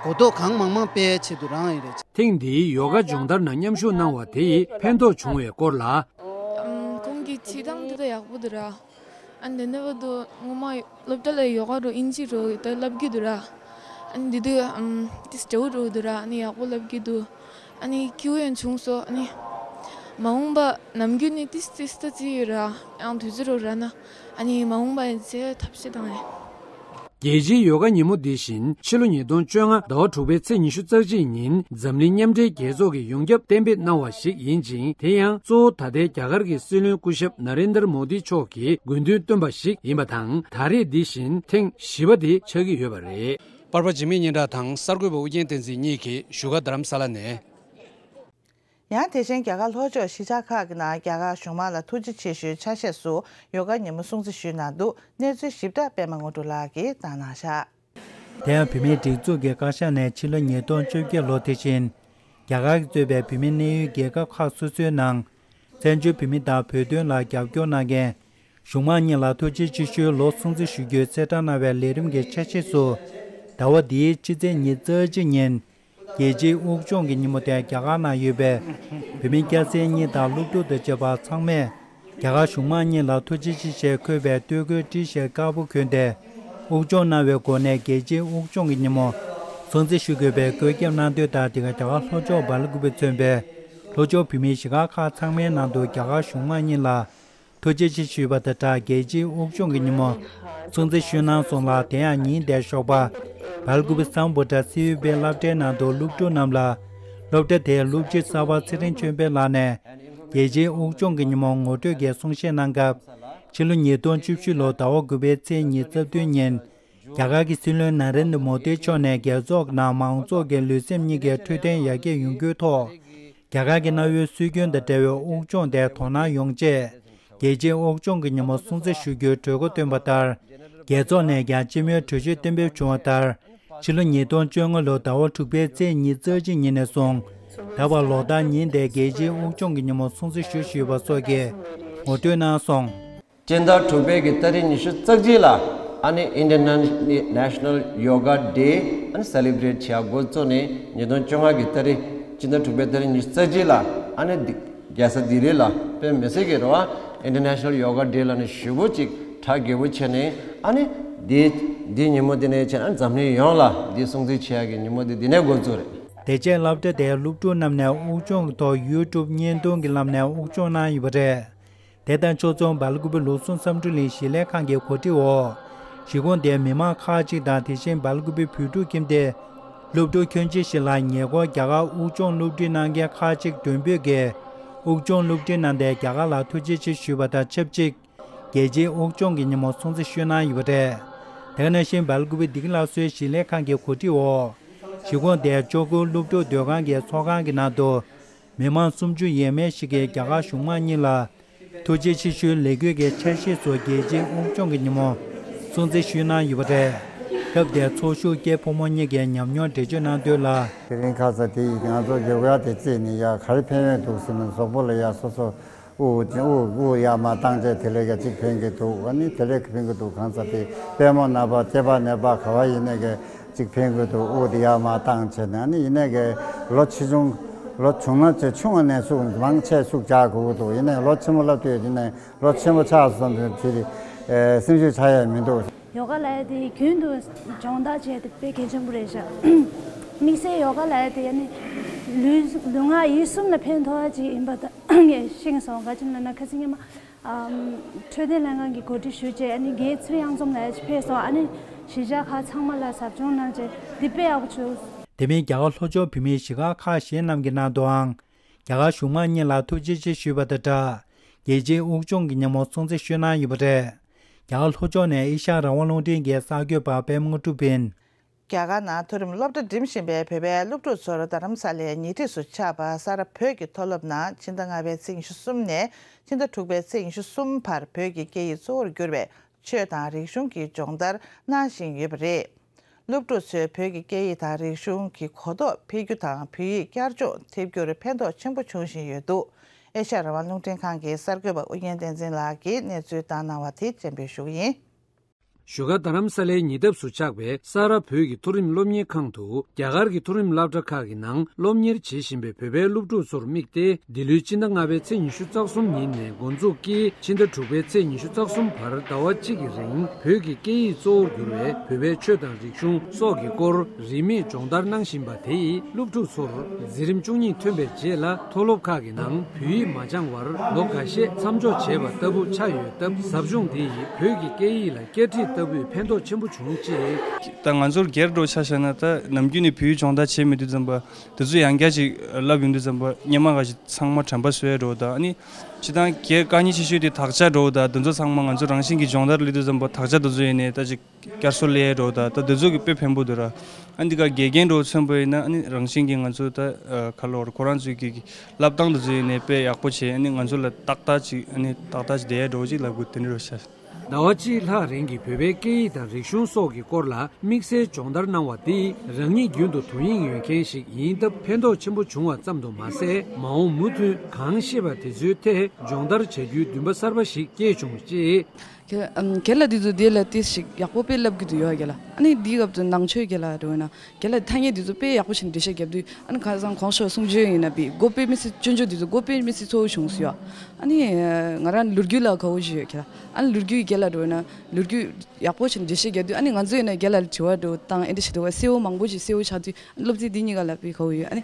གོ་རྟོགས་གང་མང་མང་སྤེལ་ཆེད་དུ་རང་ཡིན་རེད། ཐེངས་འདིའི་ཡོ་ག་སྦྱོང་བརྡར་ནང་མཉམ་ཞུགས་གནང་བ་དེ་ཡིས་ཕན་ཐོགས་བྱུང་བའི་སྐོར་ལ། ཨམ། ཁོང་གི་བྱེད་སྟངས་འདི་ད་ཡག་པོ་འདུག་ར། ཨ་ནི་དེ་ནས་བར་དུ་ངོ་མ་སློབ་གྲྭ་ལ་ཡོ་ག་རུ་དབྱིན་ཇི་རུ་ད་བསླབ་ཀྱི་འདུག་ར། ཨ་ནི་འདི་དུས་ཨམ་ཏིས་སྤྲེའུ་རུ་འདུག་ར། ཨ་ནི་ཡག་པོ་བསླབ་ཀྱི་འདུག་ཨ་ནི་སྐྱིད་པོ་ཡང་བྱུང་སོང་། ཨ་ནི་མ་འོངས་པ་ནམ་རྒྱུན་ནི་ཏིས་ཏིས་ད་ཅི་ཡོད་ར། ཡང་དུས་ཚོད་རུ་ར་ན་ཨ་ནི་མ་འོངས་པ་ཡང་ཚེ་ཐབས་ཤེས་དང་ཡང་། རྒྱལ་སྤྱིའི་ཡོ་ག་ཉིན་མོ་འདི་བཞིན་ཕྱི་ལོ་ཉིས་སྟོང་བཅོ་ལྔ་ཟླ་བ་དྲུག་པའི་ཚེས་ཉི་ཤུ་རྩ་གཅིག་ཉིན་འཛམ་གླིང་མཉམ་འབྲེལ་རྒྱལ་ཚོགས་ཀྱིས་ཡོངས་ཁྱབ་གཏན་འབེབས་གནང་བ་ཞིག་ཡིན་ཅིང་། དེ་ཡང་གཙོ་བོ་ད་ལྟའི་རྒྱ་གར་གྱི་སྲིད་བློན་སྐུ་ཞབས་ན་རེན་དར་མོ་དི་མཆོག་གིས་དགོས་འདུན་བཏོན་པ་ཞིག་ཡིན་པ་དང་། ད་རེས་འདི་བཞིན་ཐེངས་བཞི་པ་དེ་ཆགས་ཀྱི་ཡོད་པ་རེད། པར་པ་འཇིགས་མེད་སྙན་གྲགས་དང་གསར་འགོད་པ་ཨུ་རྒྱན་བསྟན་འཛིན་གཉིས་ཀྱིས་བཞུགས་སྒར་རྡ་རམ་ས་ལ་ནས། ཡང་དེ་བཞིན་རྒྱ་གར་ལྷོ་ཕྱོགས་གཞིས་ཆགས་ཁག་གི་ནང་རྒྱ་གར་གཞུང་མང་ལ་ཐུགས་རྗེ་ཆེ་ཞུའི་ཆ་ཤས་སུ་ཡོ་ག་ཉིན་མོ་སྲུང་བརྩི་ཞུས་གནང་འདུག་གནས་ཚུལ་ཞིབ་ཕྲ་པད་མ་དངོས་གྲུབ་ལགས་ཀྱིས་བཏང་གནང་བཞག་དེ་ཡང་བོད་མིའི་སྒྲིག་འཛུགས་ཀྱི་བཀའ་ཤག་ནས་ཕྱི་ལོ་ཉིས་སྟོང་བཅོ་བརྒྱད་ལོ་དེ་བཞིན་རྒྱ་གར་གྱིས་གཙོས་པའི་བོད་མིའི་གནས་ཡུལ་རྒྱལ་ཁབ་ཁག་སོ་སོའི་ནང་བཙན་བྱོལ་བོད་མི་དང་བོད་དོན་ལ་རྒྱབ་སྐྱོར་གནང་མཁན་ གཞུང་མང་གཉིས་ལ་ཐུགས་རྗེ་ཆེ་ཞུའི་ལོ་སྲུང་བརྩི་ཞུ་རྒྱུའི་གསལ་བསྒྲགས་གནང་བའི་ལས་རིམ་གྱི་ཆ་ཤས་སུ། ཟླ་བ་འདིའི་ཕྱི་ཚེས་ཉི་ཤུ་རྩ་གཅིག་ཉིན། རྒྱལ་སྤྱིའི་དབུགས་སྦྱོང་གི་ཉིན་མོ་དེ་རྒྱ་གར་ནང་ཡོད་པའི་བོད་མི་སྐྱ་སེར་གཉིས་དང་སློབ་ཕྲུག་དང་བཅས་པ་ཚང་མས་རྒྱ་གར་གཞུང་མང་གཉིས་ལ་ཐུགས་རྗེ་ཆེ་ཞེས་འཁོད་པའི་སྟོད་གོས་ཊི་ཤར་དཀར་པོ་གོན་ཏེ། དབུགས་སྦྱོང་གནང་བའི་སྒོ་ནས་རྒྱལ་སྤྱིའི་དབུགས་སྦྱོང་གི་ཉིན་མོ་སྲུང་བརྩི་ཞུ་དགོས་པའི་བཀོད་ཁྱབ་གནང་དོན་དང་། འདི་ག་རྒྱ་གར་ལྷོ་ཕྱོགས་སྦེལ་ཀུ་པེ་མཚོན་པའི་ལྷོ་ཕྱོགས་བོད་མིའི་གཞིས་སྒར་ཁག་ཚང་མའི་ནང་དུ་རྒྱ་གར་གཞུང་མང་གཉིས་ལ་ཐུགས་རྗེ་ཆེ་ཞུས་པ་དང་སྦྲགས། རྒྱལ་སྤྱིའི་དབུགས་སྦྱོང་གི་ཉིན་མོ་སྲུང་བརྩི་ཞུས་གནང་སོང་ལ། དེ་ཡང་ཉིན་དེའི་ཞོགས་པ་སྦེལ་ཀུ་པེ་སམ་བྷོ་ཊ་སི་ཡུ་པེ་སློབ་གྲྭའི་ནང་དུ་སློབ་ཕྲུག་རྣམས་ལ་སློབ་གྲྭ་དེའི་སློབ་སྤྱི་གསར་པ་ཚེ་རིང་ཆོས་འཕེལ་ལགས་ནས་རྒྱལ་སྤྱིའི་དབུགས་སྦྱོང་གི་ཉིན་མོ་ངོ་སྤྲོད་ཀྱི་གསུང་བཤད་གནང་སྐབས། ཕྱི་ལོ་ཉིས་སྟོང་བཅུ་བཞི་ལོ་ཟླ་བ་དགུ་པའི་ཚེས་ཉི་ཤུ་རྩ་བདུན་ཉིན། རྒྱ་གར་གྱི་སྲིད་བློན་ན་རེན་དྲ་མོ་དི་མཆོག་ནས་རྒྱལ་ཚོགས་ནང་མང་ཚོགས་ཀྱི་ལུས་སེམས་གཉིས་ཀའི་འཕྲོད་བསྟེན་ཡར་རྒྱས་ཡོང་རྒྱུའི་ཐོག་རྒྱ་གར་གྱི་གནའ་བོའི་སྲོལ་རྒྱུན་དང་འབྲེལ་བའི་དབུགས་སྦྱོང་དེ་དོ་སྣང་ཡོང་ཆེད། རྒྱལ་སྤྱིའི་དབུགས་སྦྱོང་གི་ཉིན་མོ་སྲུང་བརྩི་ཞུ་རྒྱུའི་གྲོས་འགོ་བཏོན་པ་ལྟར། རྒྱལ་ཚོགས་ནས་ཀྱང་སྤྱི་མོས་གྲོས་ཆོད་གཏན་འབེབས་བྱུང་བ་ལྟར། ཕྱི་ལོ་ཉིས་སྟོང་བཅོ་ལྔ་ལོ་ཟླ་བ་དྲུག་པའི་ཚེས་ཉི་ཤུ་རྩ་གཅིག་ཉིན་ནས་བཟུང་། ད་བར་ལོ་ལྟར་ཉིན་དེར་རྒྱལ་སྤྱིའི་དབུགས་སྦྱོང་གི་ཉིན་མོ་སྲུང་བརྩི་ཞུ་ཞུས་པ་སོགས་ཀྱི་ངོ་སྤྲོད་གནང་སོང་། སྤྱི་ཟླ་དྲུག་པའི་གི་ཏ་རིག་ཉི་ཤུ་རྩ་གཅིག་ལ་ཨ་ནི་International Yoga Day ཨ་ནི་སེ་ལི་བྷི་རེཊ་བྱེད་ཡ་འགོ་བཙུགས་ནས། ཉིས་སྟོང་བཅོ་ལྔ་གི་ཏ་རིག་སྤྱི་ཟླ་དྲུག་པའི་ཏ་རིག་ཉི་ཤུ་རྩ་གཅིག་ལ་ཨ་ནི་འདི་རྒྱལ་ས་ལྡི་ལི་ལ་དཔེ་མི་སྲིད་ཀྱི་རེད་བ། International Yoga Day ལ་ནི་ཞེ་པོ་ཅིག་གྲ་རྒྱས་པོ་བྱས་ནས། ཨ་ནི་འདི་འདི་ཉིན་མོ་འདི་ནས་བྱས་ན་འཛམ་གླིང་ཡོངས་ལ་འདི་སྲུང་བརྩི་བྱེད་ཡ་གི་ཉིན་མོ་འདི་འདི་ནས་འགོ་བཙུགས་རེད། དེ་རྗེས་སློབ་གྲྭ་དེའི་སློབ་ཕྲུག་རྣམས་ནས་དབུགས་སྦྱོང་གི་ཐོག་ཡུ་ཊུབ་བརྙན་ཐུང་གི་ལམ་ནས་དབུགས་སྦྱོང་གནང་ཡོད་པ་རེད། དེ་དང་ཕྱོགས་མཚུངས་སྦེལ་ཀུ་པེ་ལུགས་ཟུང་བསམ་གྲུབ་གླིང་གཞིས་ལས་ཁང་གི་གོ་སྒྲིག་འོག་གཞིས་ཁོངས་དེའི་མི་མང་ཁག་ཅིག་དང་། དེ་བཞིན་སྦེལ་ཀུ་པེ་བོད་ཕྲུག་ཁྱིམ་སྡེའི་སློབ་ཕྲུག་ཁྱོན་ཆེ་ཞིག་ལ་ཉེ་འཁོར་རྒྱ་གར་དབུགས་སྦྱོང་སློབ་ཁྲིད་གནང་མཁན་ཁག་ཅིག་མགྲོན་འབོད་ཀྱིས་དབུགས་སྦྱོང་སློབ་ཁྲིད་གནང་སྟེ་རྒྱ་གར་ལ་ཐུགས་རྗེ་ཆེ་ཞུས་པ་དང་ཆབས་ཅིག་རྒྱལ་སྤྱིའི་དབུགས་སྦྱོང་གི་ཉིན་མོ་སྲུང་བརྩི་ཞུས་གནང་ཡོད་པ་རེད། དེ་ག་ནང་བཞིན་སྦེལ་ཀུ་པེ་བདེ་སྐྱིད་སླར་གསོའི་གཞིས་ལས་ཁང་གི་གོ་སྒྲིག་འོག་གཞིས་ཁོངས་དེའི་ལྕོག་གུ་སློབ་ཕྲུག་སྡོད་ཁང་གི་ཚོགས་ཁང་གི་ནང་དུ། མི་མང་སུམ་ཅུ་ཡས་མས་ཤིག་གིས་རྒྱ་གར་གཞུང་མང་གཉིས་ལ་ཐུགས་རྗེ་ཆེ་ཞུའི་ལས་འགུལ་གྱི་ཆ་ཤས་སུ་རྒྱལ་སྤྱིའི་དབུགས་སྦྱོང་གི་ཉིན་མོ་སྲུང་བརྩི་ཞུས་གནང་ཡོད་པ་རེད། སྐབས་དེར་ཚོགས་ཞུགས་སྐྱེས་ཕོ་མོ་གཉིས་ཀྱིས་ཉམས་མྱོང་འགྲེལ་བརྗོད་གནང་དོན་ལ། དེ་རིང་ཁ་ས་དེ་ཡིས་ང་ཚོ་རྒྱབ་ཡ་དེ་བརྩིས་ནས་ཡ་ག་རེ་ཕན་ཡོན་འདུག་ཟེར་ན། གཟུགས་པོ་ལ་ཡ་སོ་སོ་དབུགས་དབུགས་དབུགས་ཡར་མར་བཏང་བྱས་དེ་ལས་ཀྱང་ཅིག་ཕན་གྱི་འདུག་ཨ་ནི་དེ་ལས་ཀྱི་ཕན་གྱི་འདུག་གང་ཟེར་དེ་པད་མོ་ན་པ་སྐྱེས་པ་ནད་པ་ག་བ་ཡིན་ནས་ཀྱི་ཅིག་ཕན་གྱི་འདུག་དབུགས་དེ་ཡར་མར་བཏང་བྱས་ནས། ཨ་ནི་ཡིན་ནས་ཀྱི་ལོ་ཆེ་ཆུང་ལོ་ཆུང་ན་ཆེ་ཆུང་བ་ནས་ཤུགས་མང་ཆེ་ཤུགས་རྒྱག་དགོས་ཀྱི་འདུག་ཡིན་ནས་ལོ་ཆེན་པོ་སླེབས་དུས་ཡིན་ནས་ལོ་ཆེན་པོ་ཆགས་སོང་དུས་དེ་སེམས་ཤུགས་ཆག་ཡས་མི་འདུག་ཡོ་ག་ལབ་ཡ་དེ་རྒྱུན་དུ་སྦྱོང་བརྡར་བྱས་ཏེ་དཔེ་གལ་ཆེན་པོ་རེད་ཤག་དམིགས་བསལ་ཡོ་ག་ལབ་ཡ་དེ་ཡ་ནི་ལུས་ལུས་ངག་ཡིད་གསུམ་ལ་ཕན་ཐོགས་ཡ་ཅིག་ཡིན་པ་ད་ངས་ཤེས་སོང་། ག་ཅི་ལབ་ན་ཁ་སང་སྔོན་མ་ཨམ་འཕྲོད་བསྟེན་ལྷན་ཁང་གི་གོ་སྒྲིག་ཞུས་བྱས། ཨ་ནི་རྒན་ཚེ་རིང་གཡང་འཛོམས་ལབ་ཡ་ཅིག་ཕེབས་སོང་། ཨ་ནི་གཞིས་ཆགས་ཁག་ཚང་མ་ལ་ཟབ་སྦྱོང་གནང་བྱས་འདི་དཔེ་ཡག་པོ་བྱུང་། དེ་མིན་རྒྱ་གར་ལྷོ་ཕྱོགས་བོད་མིའི་གཞིས་སྒར་ཁག་གཞན་རྣམས་ཀྱི་ནང་དུའང་རྒྱ་གར་གཞུང་མང་གཉིས་ལ་ཐུགས་རྗེ་ཆེ་ཞུས་པ་དང་སྦྲགས། རྒྱལ་སྤྱིའི་དབུགས་སྦྱོང་གི་ཉིན་མོ་སྲུང་བརྩི་ཞུས་གནང་ཡོད་པ་རེད། རྒྱ་གར་ལྷོ་ཕྱོགས་ནས་ཨེ་ཤ་ཡ་རང་དབང་རླུང་འཕྲིན་གྱི་གསར་འགོད་པ་པད་མ་དངོས་གྲུབ་ཡིན། རྒྱ་གར་ནང་མཐོ་རིམ་སློབ་གྲྭ་འགྲིམ་བཞིན་པའི་བོད་པའི་སློབ་ཕྲུག་ཚོར་རྡ་རམ་ས་ལའི་ཉེ་འཁྲིས་སུ་ཆགས་པ་ས་རཱ་བོད་ཀྱི་མཐོ་སློབ་ནང་ཕྱི་ཟླ་ལྔ་པའི་ཚེས་ཉི་ཤུ་གསུམ་ནས་ཕྱི་ཟླ་དྲུག་པའི་ཚེས་ཉི་ཤུ་གསུམ་བར་བོད་ཀྱི་སྐད་ཡིག་གཙོ་བོར་གྱུར་བའི་ཆོས་དང་རིག་གཞུང་གི་སྦྱོང་བརྡར་གནང་བཞིན་ཡོད་པ་རེད། སློབ་ཕྲུག་ཚོས་བོད་ཀྱི་སྐད་ཡིག་དང་རིག་གཞུང་གི་གོ་རྟོགས་འཕེལ་རྒྱུ་དང་བོད་ཡིག་བསྐྱར་སྦྱོང་ཐེབས་རྒྱུར་ཕན་ཐོགས་ཆེན་པོ་བྱུང་བཞིན་ཡོད་འདུག་ཨེ་ཤ་ཡ་རང་དབང་རླུང་འཕྲིན་ཁང་གི་གསར་འགོད་པ་ཨུ་རྒྱན་བསྟན་འཛིན་ལགས་ཀྱིས་གནས་ཚུལ་བཏང་གནང་བ་དེ་སྤྱན་འབུལ་ཞུ་གི་ཡིན། བཞུགས་སྒར་རྡ་རམ་ས་ལའི་ཉེ་འདབས་སུ་ཆགས་པའི་ས་རཱ་བོད་ཀྱི་མཐོ་རིམ་སློབ་གཉེར་ཁང་དུ། རྒྱ་གར་གྱི་མཐོ་རིམ་སློབ་གྲྭ་ཁག་གི་ནང་སློབ་གཉེར་བྱེད་བཞིན་པའི་བོད་པའི་སློབ་ཕྲུག་ཚོར་དམིགས་ཏེ། འདི་ལོའི་ཕྱི་ཟླ་ལྔ་པའི་ཚེས་ཉི་ཤུ་རྩ་གསུམ་ཉིན་ནས་འགོ་འཛུགས་ཀྱིས་ཕྱི་ཟླ་དྲུག་པའི་ཚེས་ཉི་ཤུ་རྩ་གསུམ་བར་ཟླ་བ་གཅིག་གི་རིང་བོད་ཀྱི་སྐད་ཡིག་གཙོ་བོར་གྱུར་བའི་བོད་པའི་ཆོས་དང་རིག་གཞུང་སོགས་ཀྱི་སྐོར་རིན་མེད་སྦྱོང་བརྡར་གནང་བཞིན་པ་དེ་ཡིས་སློབ་ཕྲུག་ཚོར་འཛིན་རིམ་བཅུ་གཉིས་ཐོན་པའི་རྗེས་ལ་མཐོ་སློབ་ཁག་གི་ནང་བོད་ཡིག་མ་སྦྱང་བར་ལོ་འགའ་ཤས་མཚམས་འཇོག་བྱས་པ་ལྟ་བུ་ཆགས་ཡོད་སྟབས། ཟབ་སྦྱོང་འདི་ཡིས་བོད་ཀྱི་སྐད་ཡིག་ལ་བསྐྱར་ཁྲིད་ལྟ་བུའི་ཕན་ཐོགས་ཆེན་པོ་བྱུང་ཅེས། ད་ང་ཚོར་སྒེར་འགྲོ་ཆ་བཞག་ན། ད་ནམ་རྒྱུན་ནས་བོད་ཡིག་སྦྱོང་བརྡར་བྱེད་མི་འདུག་ཙམ་པ་དེ་ཚོ་ཡང་བསྐྱར་ཅིག་བསླབ་ཡོང་དུས་ཙམ་པ་སྔོན་མ་ག་ཞིག་ཚང་མ་དྲན་པ་གསོས་འགྲོ། ད་ཨ་ནི་སྤྱིར་བཏང་སྒེར་དཀའ་ངལ་ཆེ་ཤོས་དེ་དག་ཆ་འགྲོ། ད་དེ་ཚོ་ཚང་མ་ང་ཚོ་རང་བཞིན་གྱི་སྦྱོང་བརྡར་སླེབས་དུས་ཙམ་པ་དག་ཆ་དེ་ཚོ་ཡིན་ནས་ད་ཅིག་བསྐྱར་གསོ་སླེབས་འགྲོ། ད་ད་དེ་ཚོ་གི་དཔེ་ཕན་པོ་འདུག་ར། ཨ་འདི་ག་དགེ་རྒན་འགྲོ་མཚོན་པ་ཡིན་ན། ཨ་ནི་རང་བཞིན་གྱི་ང་ཚོ་ད་ཁ་ལོར་ཁོ་རང་ཚོའི་གི་བསླབ་སྟངས་དེ་ཚོ་ཡིན་ནས་དཔེ་ཡག་པོ་བྱས། ཨ་ནི་ང་ཚོ་ལ་ཏག་ཏག་ཅིག་ཨ་ནི་ཏག་ཏག་ཅིག་བསྡད་འགྲོ་ཅིག་ལབ་དགོས་དེ་འདྲ་རེད་ཤག་ཟླ་བ་གཅིག་ལྷག་རིང་གི་བོད་པའི་སྐད་ཡིག་དང་རིག་གཞུང་སོགས་ཀྱི་སྐོར་ལ་དམིགས་བསལ་སྦྱོང་བརྡར་གནང་བ་འདིས་རང་ཉིད་རྒྱུན་དུ་དོ་དབྱིངས་ཡོད་མཁན་ཞིག་ཡིན་སྟབས་ཕན་ཐོགས་ཆེན་པོ་བྱུང་བ་ཙམ་དུ་མ་ཟད། མ་འོངས་མུ་མཐུད་གང་ཤེས་པ་དེ་ཚོའི་ཐད་སྦྱོང་བརྡར་བྱ་རྒྱུའི་འདུན་པ་གསར་པ་ཞིག་སྐྱེས་བྱུང་ཅེས། རྒན་རྒན་ལགས་འདི་ཚོ་དེ་ལ་ཏིས་ཞིག་ཡག་པོ་དཔེ་ལབ་ཀྱི་འདུག་ཡོད་རྒན་ལགས། ཨ་ནི་འདིའི་སྐབས་སུ་ནང་ཆོས་རྒན་ལགས་འགྲོ་ན། རྒན་ལགས་ཐ་སྙད་འདི་ཚོ་དཔེ་ཡག་པོ་བྱས་ནས་འགྲེལ་བཤད་རྒྱབ་དུས། ཨ་ནི་ཁ་སང་གོང་ཞུས་གསུང་ཆོས་ཡིན་ན་པི་མགོ་དཔེ་མི་སྲིད་སྐྱོན་བརྗོད་འདི་ཚོ་མགོ་དཔེ་མི་སྲིད་གཙོ་བོ་བྱུང་སོང་ཡ། ཨ་ནི་ང་རང་ལོ་རྒྱུས་ལ་དགའ་བོ་ཞིག་ཡོད་ཁྱེད་ལ། ཨ་ནི་ལོ་རྒྱུས་རྒན་ལགས་འགྲོ་ན་ལོ་རྒྱུས་ཡག་པོ་བྱས་ནས་འགྲེལ་བཤད་རྒྱབ་དུས། ཨ་ནི་ང་ཚོ་ཡིན་ན་རྒན་ལགས་ལ་དྲི་བ་འགྲོ་བཏང་ཨེ་འདྲ་བྱེད་དུས་གསལ་བོ་མང་པོ་ཞིག་གསལ་བོ་ཆགས་དུས། སློབ་ཚན་འདི་གཉིས་ཀ་ལ་པི་དགའ་བོ་ཡོད། ཨ་ནི་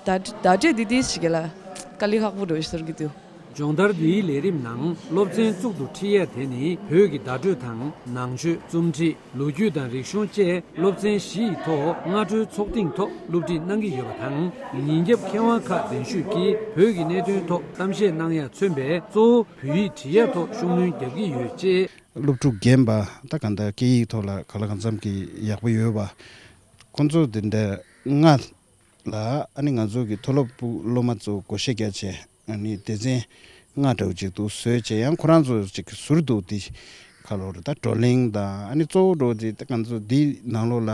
བརྡ་བརྡ་སྤྲོད་འདི་ཏིས་ཞིག་རྒན་ལགས་དཀའ་ལས་ཁག་པོ་འགྲོ་ཞིག་ཟེར་གྱི་འདུག་སྦྱོང་བརྡར་འདིའི་ལས་རིམ་ནང་སློབ་ཚན་གཙུག་ཏུ་ཁྲིད་ཡས་དེ་ནི་བོད་ཀྱི་བརྡ་སྤྲོད་དང་ནང་ཆོས། རྩོམ་སྒྲིག་ལོ་རྒྱུས་དང་རིག་གཞུང་བཅས་སློབ་ཚན་བཞི་ཡི་ཐོག་སྔ་དྲོའི་ཚོགས་ཐེངས་ཐོག་སློབ་ཁྲིད་གནང་གི་ཡོད་པ་དང་། ཉིན་རྒྱབ་མཁས་དབང་ཁག་གདན་ཞུས་ཀྱིས་བོད་ཀྱི་གནད་དོན་ཐོག་གཏམ་བཤད་གནང་ཡ་མཚོན་པའི་གཙོ་བོ་བོད་ཡིག་འབྲི་ཡ་ཐོག་ཤུགས་སྣོན་རྒྱག་གི་ཡོད་ཅེས། སློབ་ཕྲུག་རྒན་པ་ད་གང་ལྟར་སྐད་ཡིག་ཐོག་ལ་གང་ལ་གང་འཚམ་གྱི་ཡག་པོ་ཡོད་པ། ཁོང་ཚོ་དེ་འདྲ་ལྔ་ལ་ཨ་ནི་ང་ཚོ་གི་མཐོ་སློབ་སློབ་མ་ཚོ་བགོ་བཤའ་རྒྱག་བྱས། ཨ་ནི་སྡེ་ཚན་ལྔ་འདྲ་བོ་ཅིག་འདུག་བཟོས་བྱས། ཡང་ཁོ་རང་ཚོ་ཅིག་ཟུར་དུ་དེ་ཁ་ལོར་ད་བགྲོ་གླེང་དང་། ཨ་ནི་གཙོ་བོ་འགྲོ་དེ་ད་ང་ཚོ་འདི་ནང་ལོགས་ལ་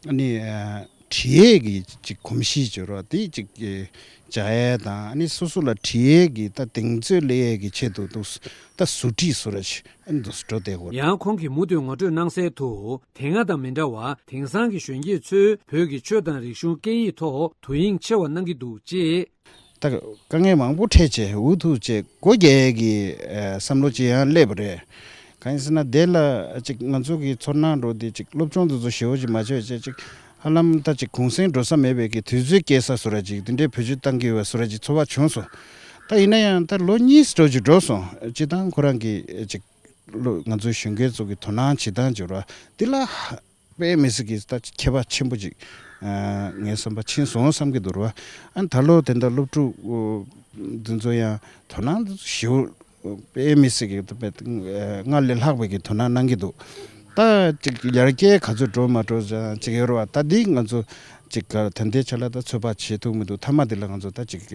ཨ་ནི་ཨ་བྲིས་ཡས་ཀྱི་ཅིག་གོམས་གཤིས་བྱོས་རོགས་དེ་ཅིག་སྦྱར་ཡས་དང་། ཨ་ནི་སོ་སོ་ལ་བྲིས་ཡས་ཀྱི་ད་གདེང་ཚོད་སླེབས་ཡས་ཀྱི་ཆེད་དུ་འདུག་ད་ཟུར་ཁྲིད་བཟོ་འདྲ་ཅིག་ཨ་ནི་འདུག་སེ་འགྲོ་བསྡད་ཡོད། ཡང་ཁོང་གིས་མུ་མཐུད་ངོ་སྤྲོད་གནང་གསལ་དུ། དེ་སྔ་དང་མི་འདྲ་བར་དེང་སང་གི་གཞོན་སྐྱེས་ཚོས་བོད་ཀྱི་ཆོས་དང་རིག་གཞུང་སྐད་ཡིག་ཐོག་དོ་དབྱིངས་ཆེ་བ་གནང་གི་འདུག་ཅེས། ད་དཀའ་ངལ་མང་པོ་འཕྲད་བྱས་འུ་ཐུག་བྱས་སྒོ་རྒྱག་གི་ཨ་བསམ་བློ་ཅིག་ཡང་སླེབས་པ་རེད། གང་ཡིན་ཟེར་ན་དེ་ལ་ཅིག་ང་ཚོ་གི་ཚོར་སྣང་འགྲོ་དེ་ཅིག་སློབ་སྦྱོང་དེ་ཚོ་ཞེ་པོ་ཅིག་མ་བྱས་བྱས་ཅིག་ཧ་ལམ་ད་ཅིག་གུང་སེང་འགྲོ་ས་མེད་པའི་གི་དུས་ཚོད་སྐྱེལ་ས་བཟོ་འདྲ་ཅིག་དེ་འདྲའི་བེད་སྤྱོད་བཏང་གི་ཡོད་པ་བཟོ་འདྲ་ཅིག་ཚོར་བ་བྱུང་སོང་། ད་ཡིན་ན་ཡང་ད་ལོ་གཉིས་འགྲོ་ཅིག་འགྲོ་སོང་། སྤྱིར་བཏང་ཁོ་རང་གི་ཅིག་ལོ་ང་ཚོའི་གཞོན་སྐྱེས་ཚོ་གི་དོ་སྣང་བྱེད་སྟངས་བྱེད་རོགས་འདི་ལ་དཔེ་མི་སྲིད་ཀྱི་ད་ཁྱད་པར་ཆེན་པོ་ཅིག་ཨ་ངའི་བསམ་པ་ཕྱིན་སོང་བསམ་གྱི་འདུག་ར། ཨ་ད་ལོ་དེ་འདྲ་སློབ་ཕྲུག་འདི་ཚོ་ཡང་དོ་སྣང་ཞེ་པོ་དཔེ་མི་སྲིད་ཀྱི་དཔེ་སྔར་ལས་ལྷག་པའི་གི་དོ་སྣང་གནང་གི་འདུག་ད་ཅིག་ཡར་རྒྱས་ག་ཚོད་འགྲོ་མ་འགྲོ་ཅིག་ཡོད་ར་བ། ད་འདི་ང་ཚོ་ཅིག་ག་ད་ལྟའི་ཆ་ལ་ད་ཚོད་དཔག་བྱེད་ཐུབ་མི་འདུག་མཐའ་མ་འདི་ལ་ང་ཚོ་ད་ཅིག་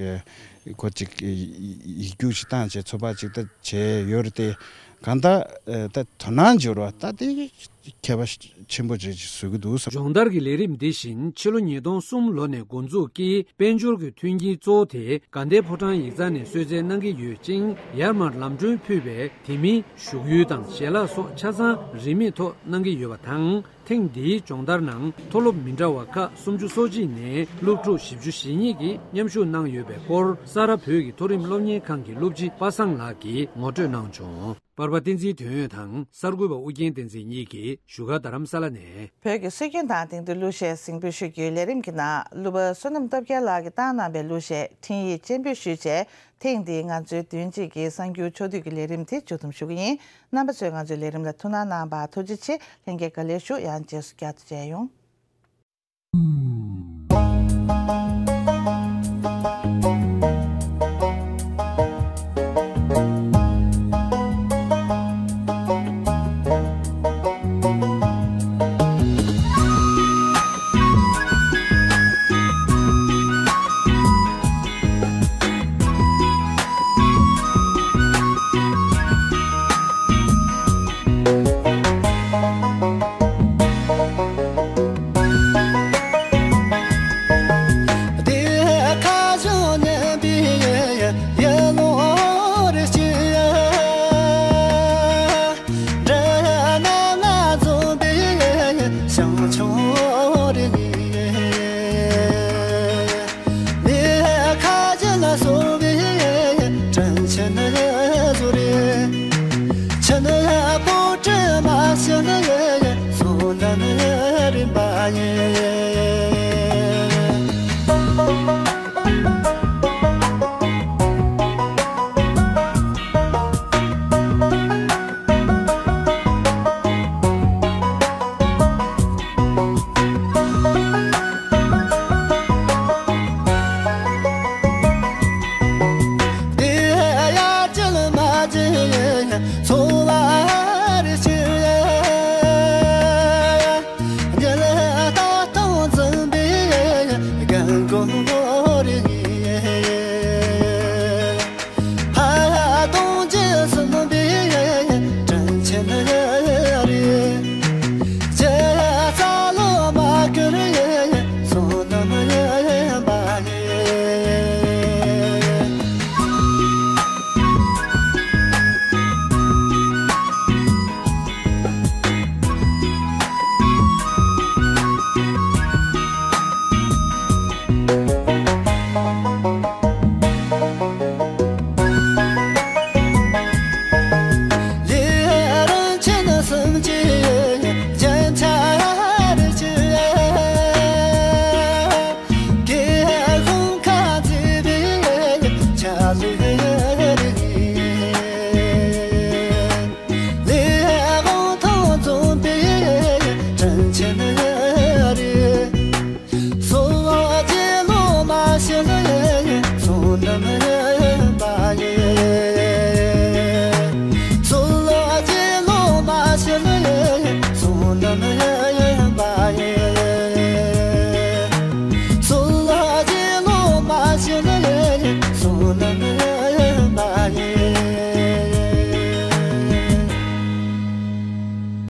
ཁོ་ཅིག་ཡིག་རྒྱུགས་ཤིག་བཏང་བྱས་ཚོད་དཔག་ཅིག་ད་བྱས་ཡོད་རེད་དེ། གང་ལྟར་ཨ་ད་དོ་སྣང་འབྱོར་བ་ད་དེ་ཁྱད་པར་ཆེན་པོ་ཅིག་བཟོ་གི་འདུག་བཟོ། སྦྱོང་བརྡར་གྱི་ལས་རིམ་འདི་བཞིན་ཕྱི་ལོ་ཉིས་སྟོང་གསུམ་ལོ་ནས་འགོ་འཛུགས་ཀྱིས་དཔལ་འབྱོར་གྱི་མཐུན་རྐྱེན་གཙོ་བོ་དེ་དགའ་ལྡན་ཕོ་བྲང་ཡིག་ཚང་ནས་གསོལ་སྩལ་གནང་གི་ཡོད་ཅིང་། ཡར་མར་ལམ་གྲོན་ཕུལ་བའི་དེ་མིན་བཞུགས་ཡུལ་དང་ཞལ་ལག་སོགས་ཆ་ཚང་རིན་མེད་ཐོག་གནང་གི་ཡོད་པ་དང་། ཐེངས་འདིའི་སྦྱོང་བརྡར་ནང་མཐོ་སློབ་མི་འདྲ་བ་ཁག་སུམ་ཅུ་སོ་གཅིག་ནས་སློབ་ཕྲུག་བཞི་བཅུ་ཞེ་གཉིས་ཀྱིས་མཉམ་ཞུགས་གནང་ཡོད་པའི་སྐོར་ས་རཱ་བོད་ཀྱི་མཐོ་རིམ་སློབ་གཉེར་ཁང་གི་སློབ་སྤྱི་པ་སངས་ལགས་ཀྱིས་ངོ་སྤྲོད་གནང་བྱུང་། པར་པ་བསྟན་འཛིན་དོན་ཡོད་དང་གསར་འགོད་པ་ཨུ་རྒྱན་བསྟན་འཛིན་གཉིས་ཀྱིས་བཞུགས་སྒར་རྡ་རམ་ས་ལ་ནས། བོད་ཀྱི་སྲོལ་རྒྱུན་དང་དེང་དུས་གླུ་གཞས་གཟིགས་འབུལ་ཞུ་རྒྱུའི་ལས་རིམ་གྱི་ནང་གླུ་བ་བསོད་ནམས་སྟོབས་རྒྱལ་ལགས་ཀྱིས་བཏང་གནང་བའི་གླུ་གཞས་འཕྲིན་ཡིག་སྤྱན་འབུལ་ཞུས་བྱས། ཐེངས་འདིའི་ང་ཚོའི་མདུན་གཅིག་གི་གསར་འགྱུར་ཕྱོགས་བསྡུས་ཀྱི་ལས་རིམ་དེ་མཇུག་བསྡོམས་ཞུ་གི་ཡིན། རྣམ་པ་ཚོས་ང་ཚོའི་ལས་རིམ་ལ་ཐུགས་སྣང་གནང་བར་ཐུགས་རྗེ་ཆེ། ལྷན་རྒྱས་བཀའ་ལན་ཞུ། ཡང་རྗེས་སུ་བསྐྱར་དུ་མཇལ་ཡོང་།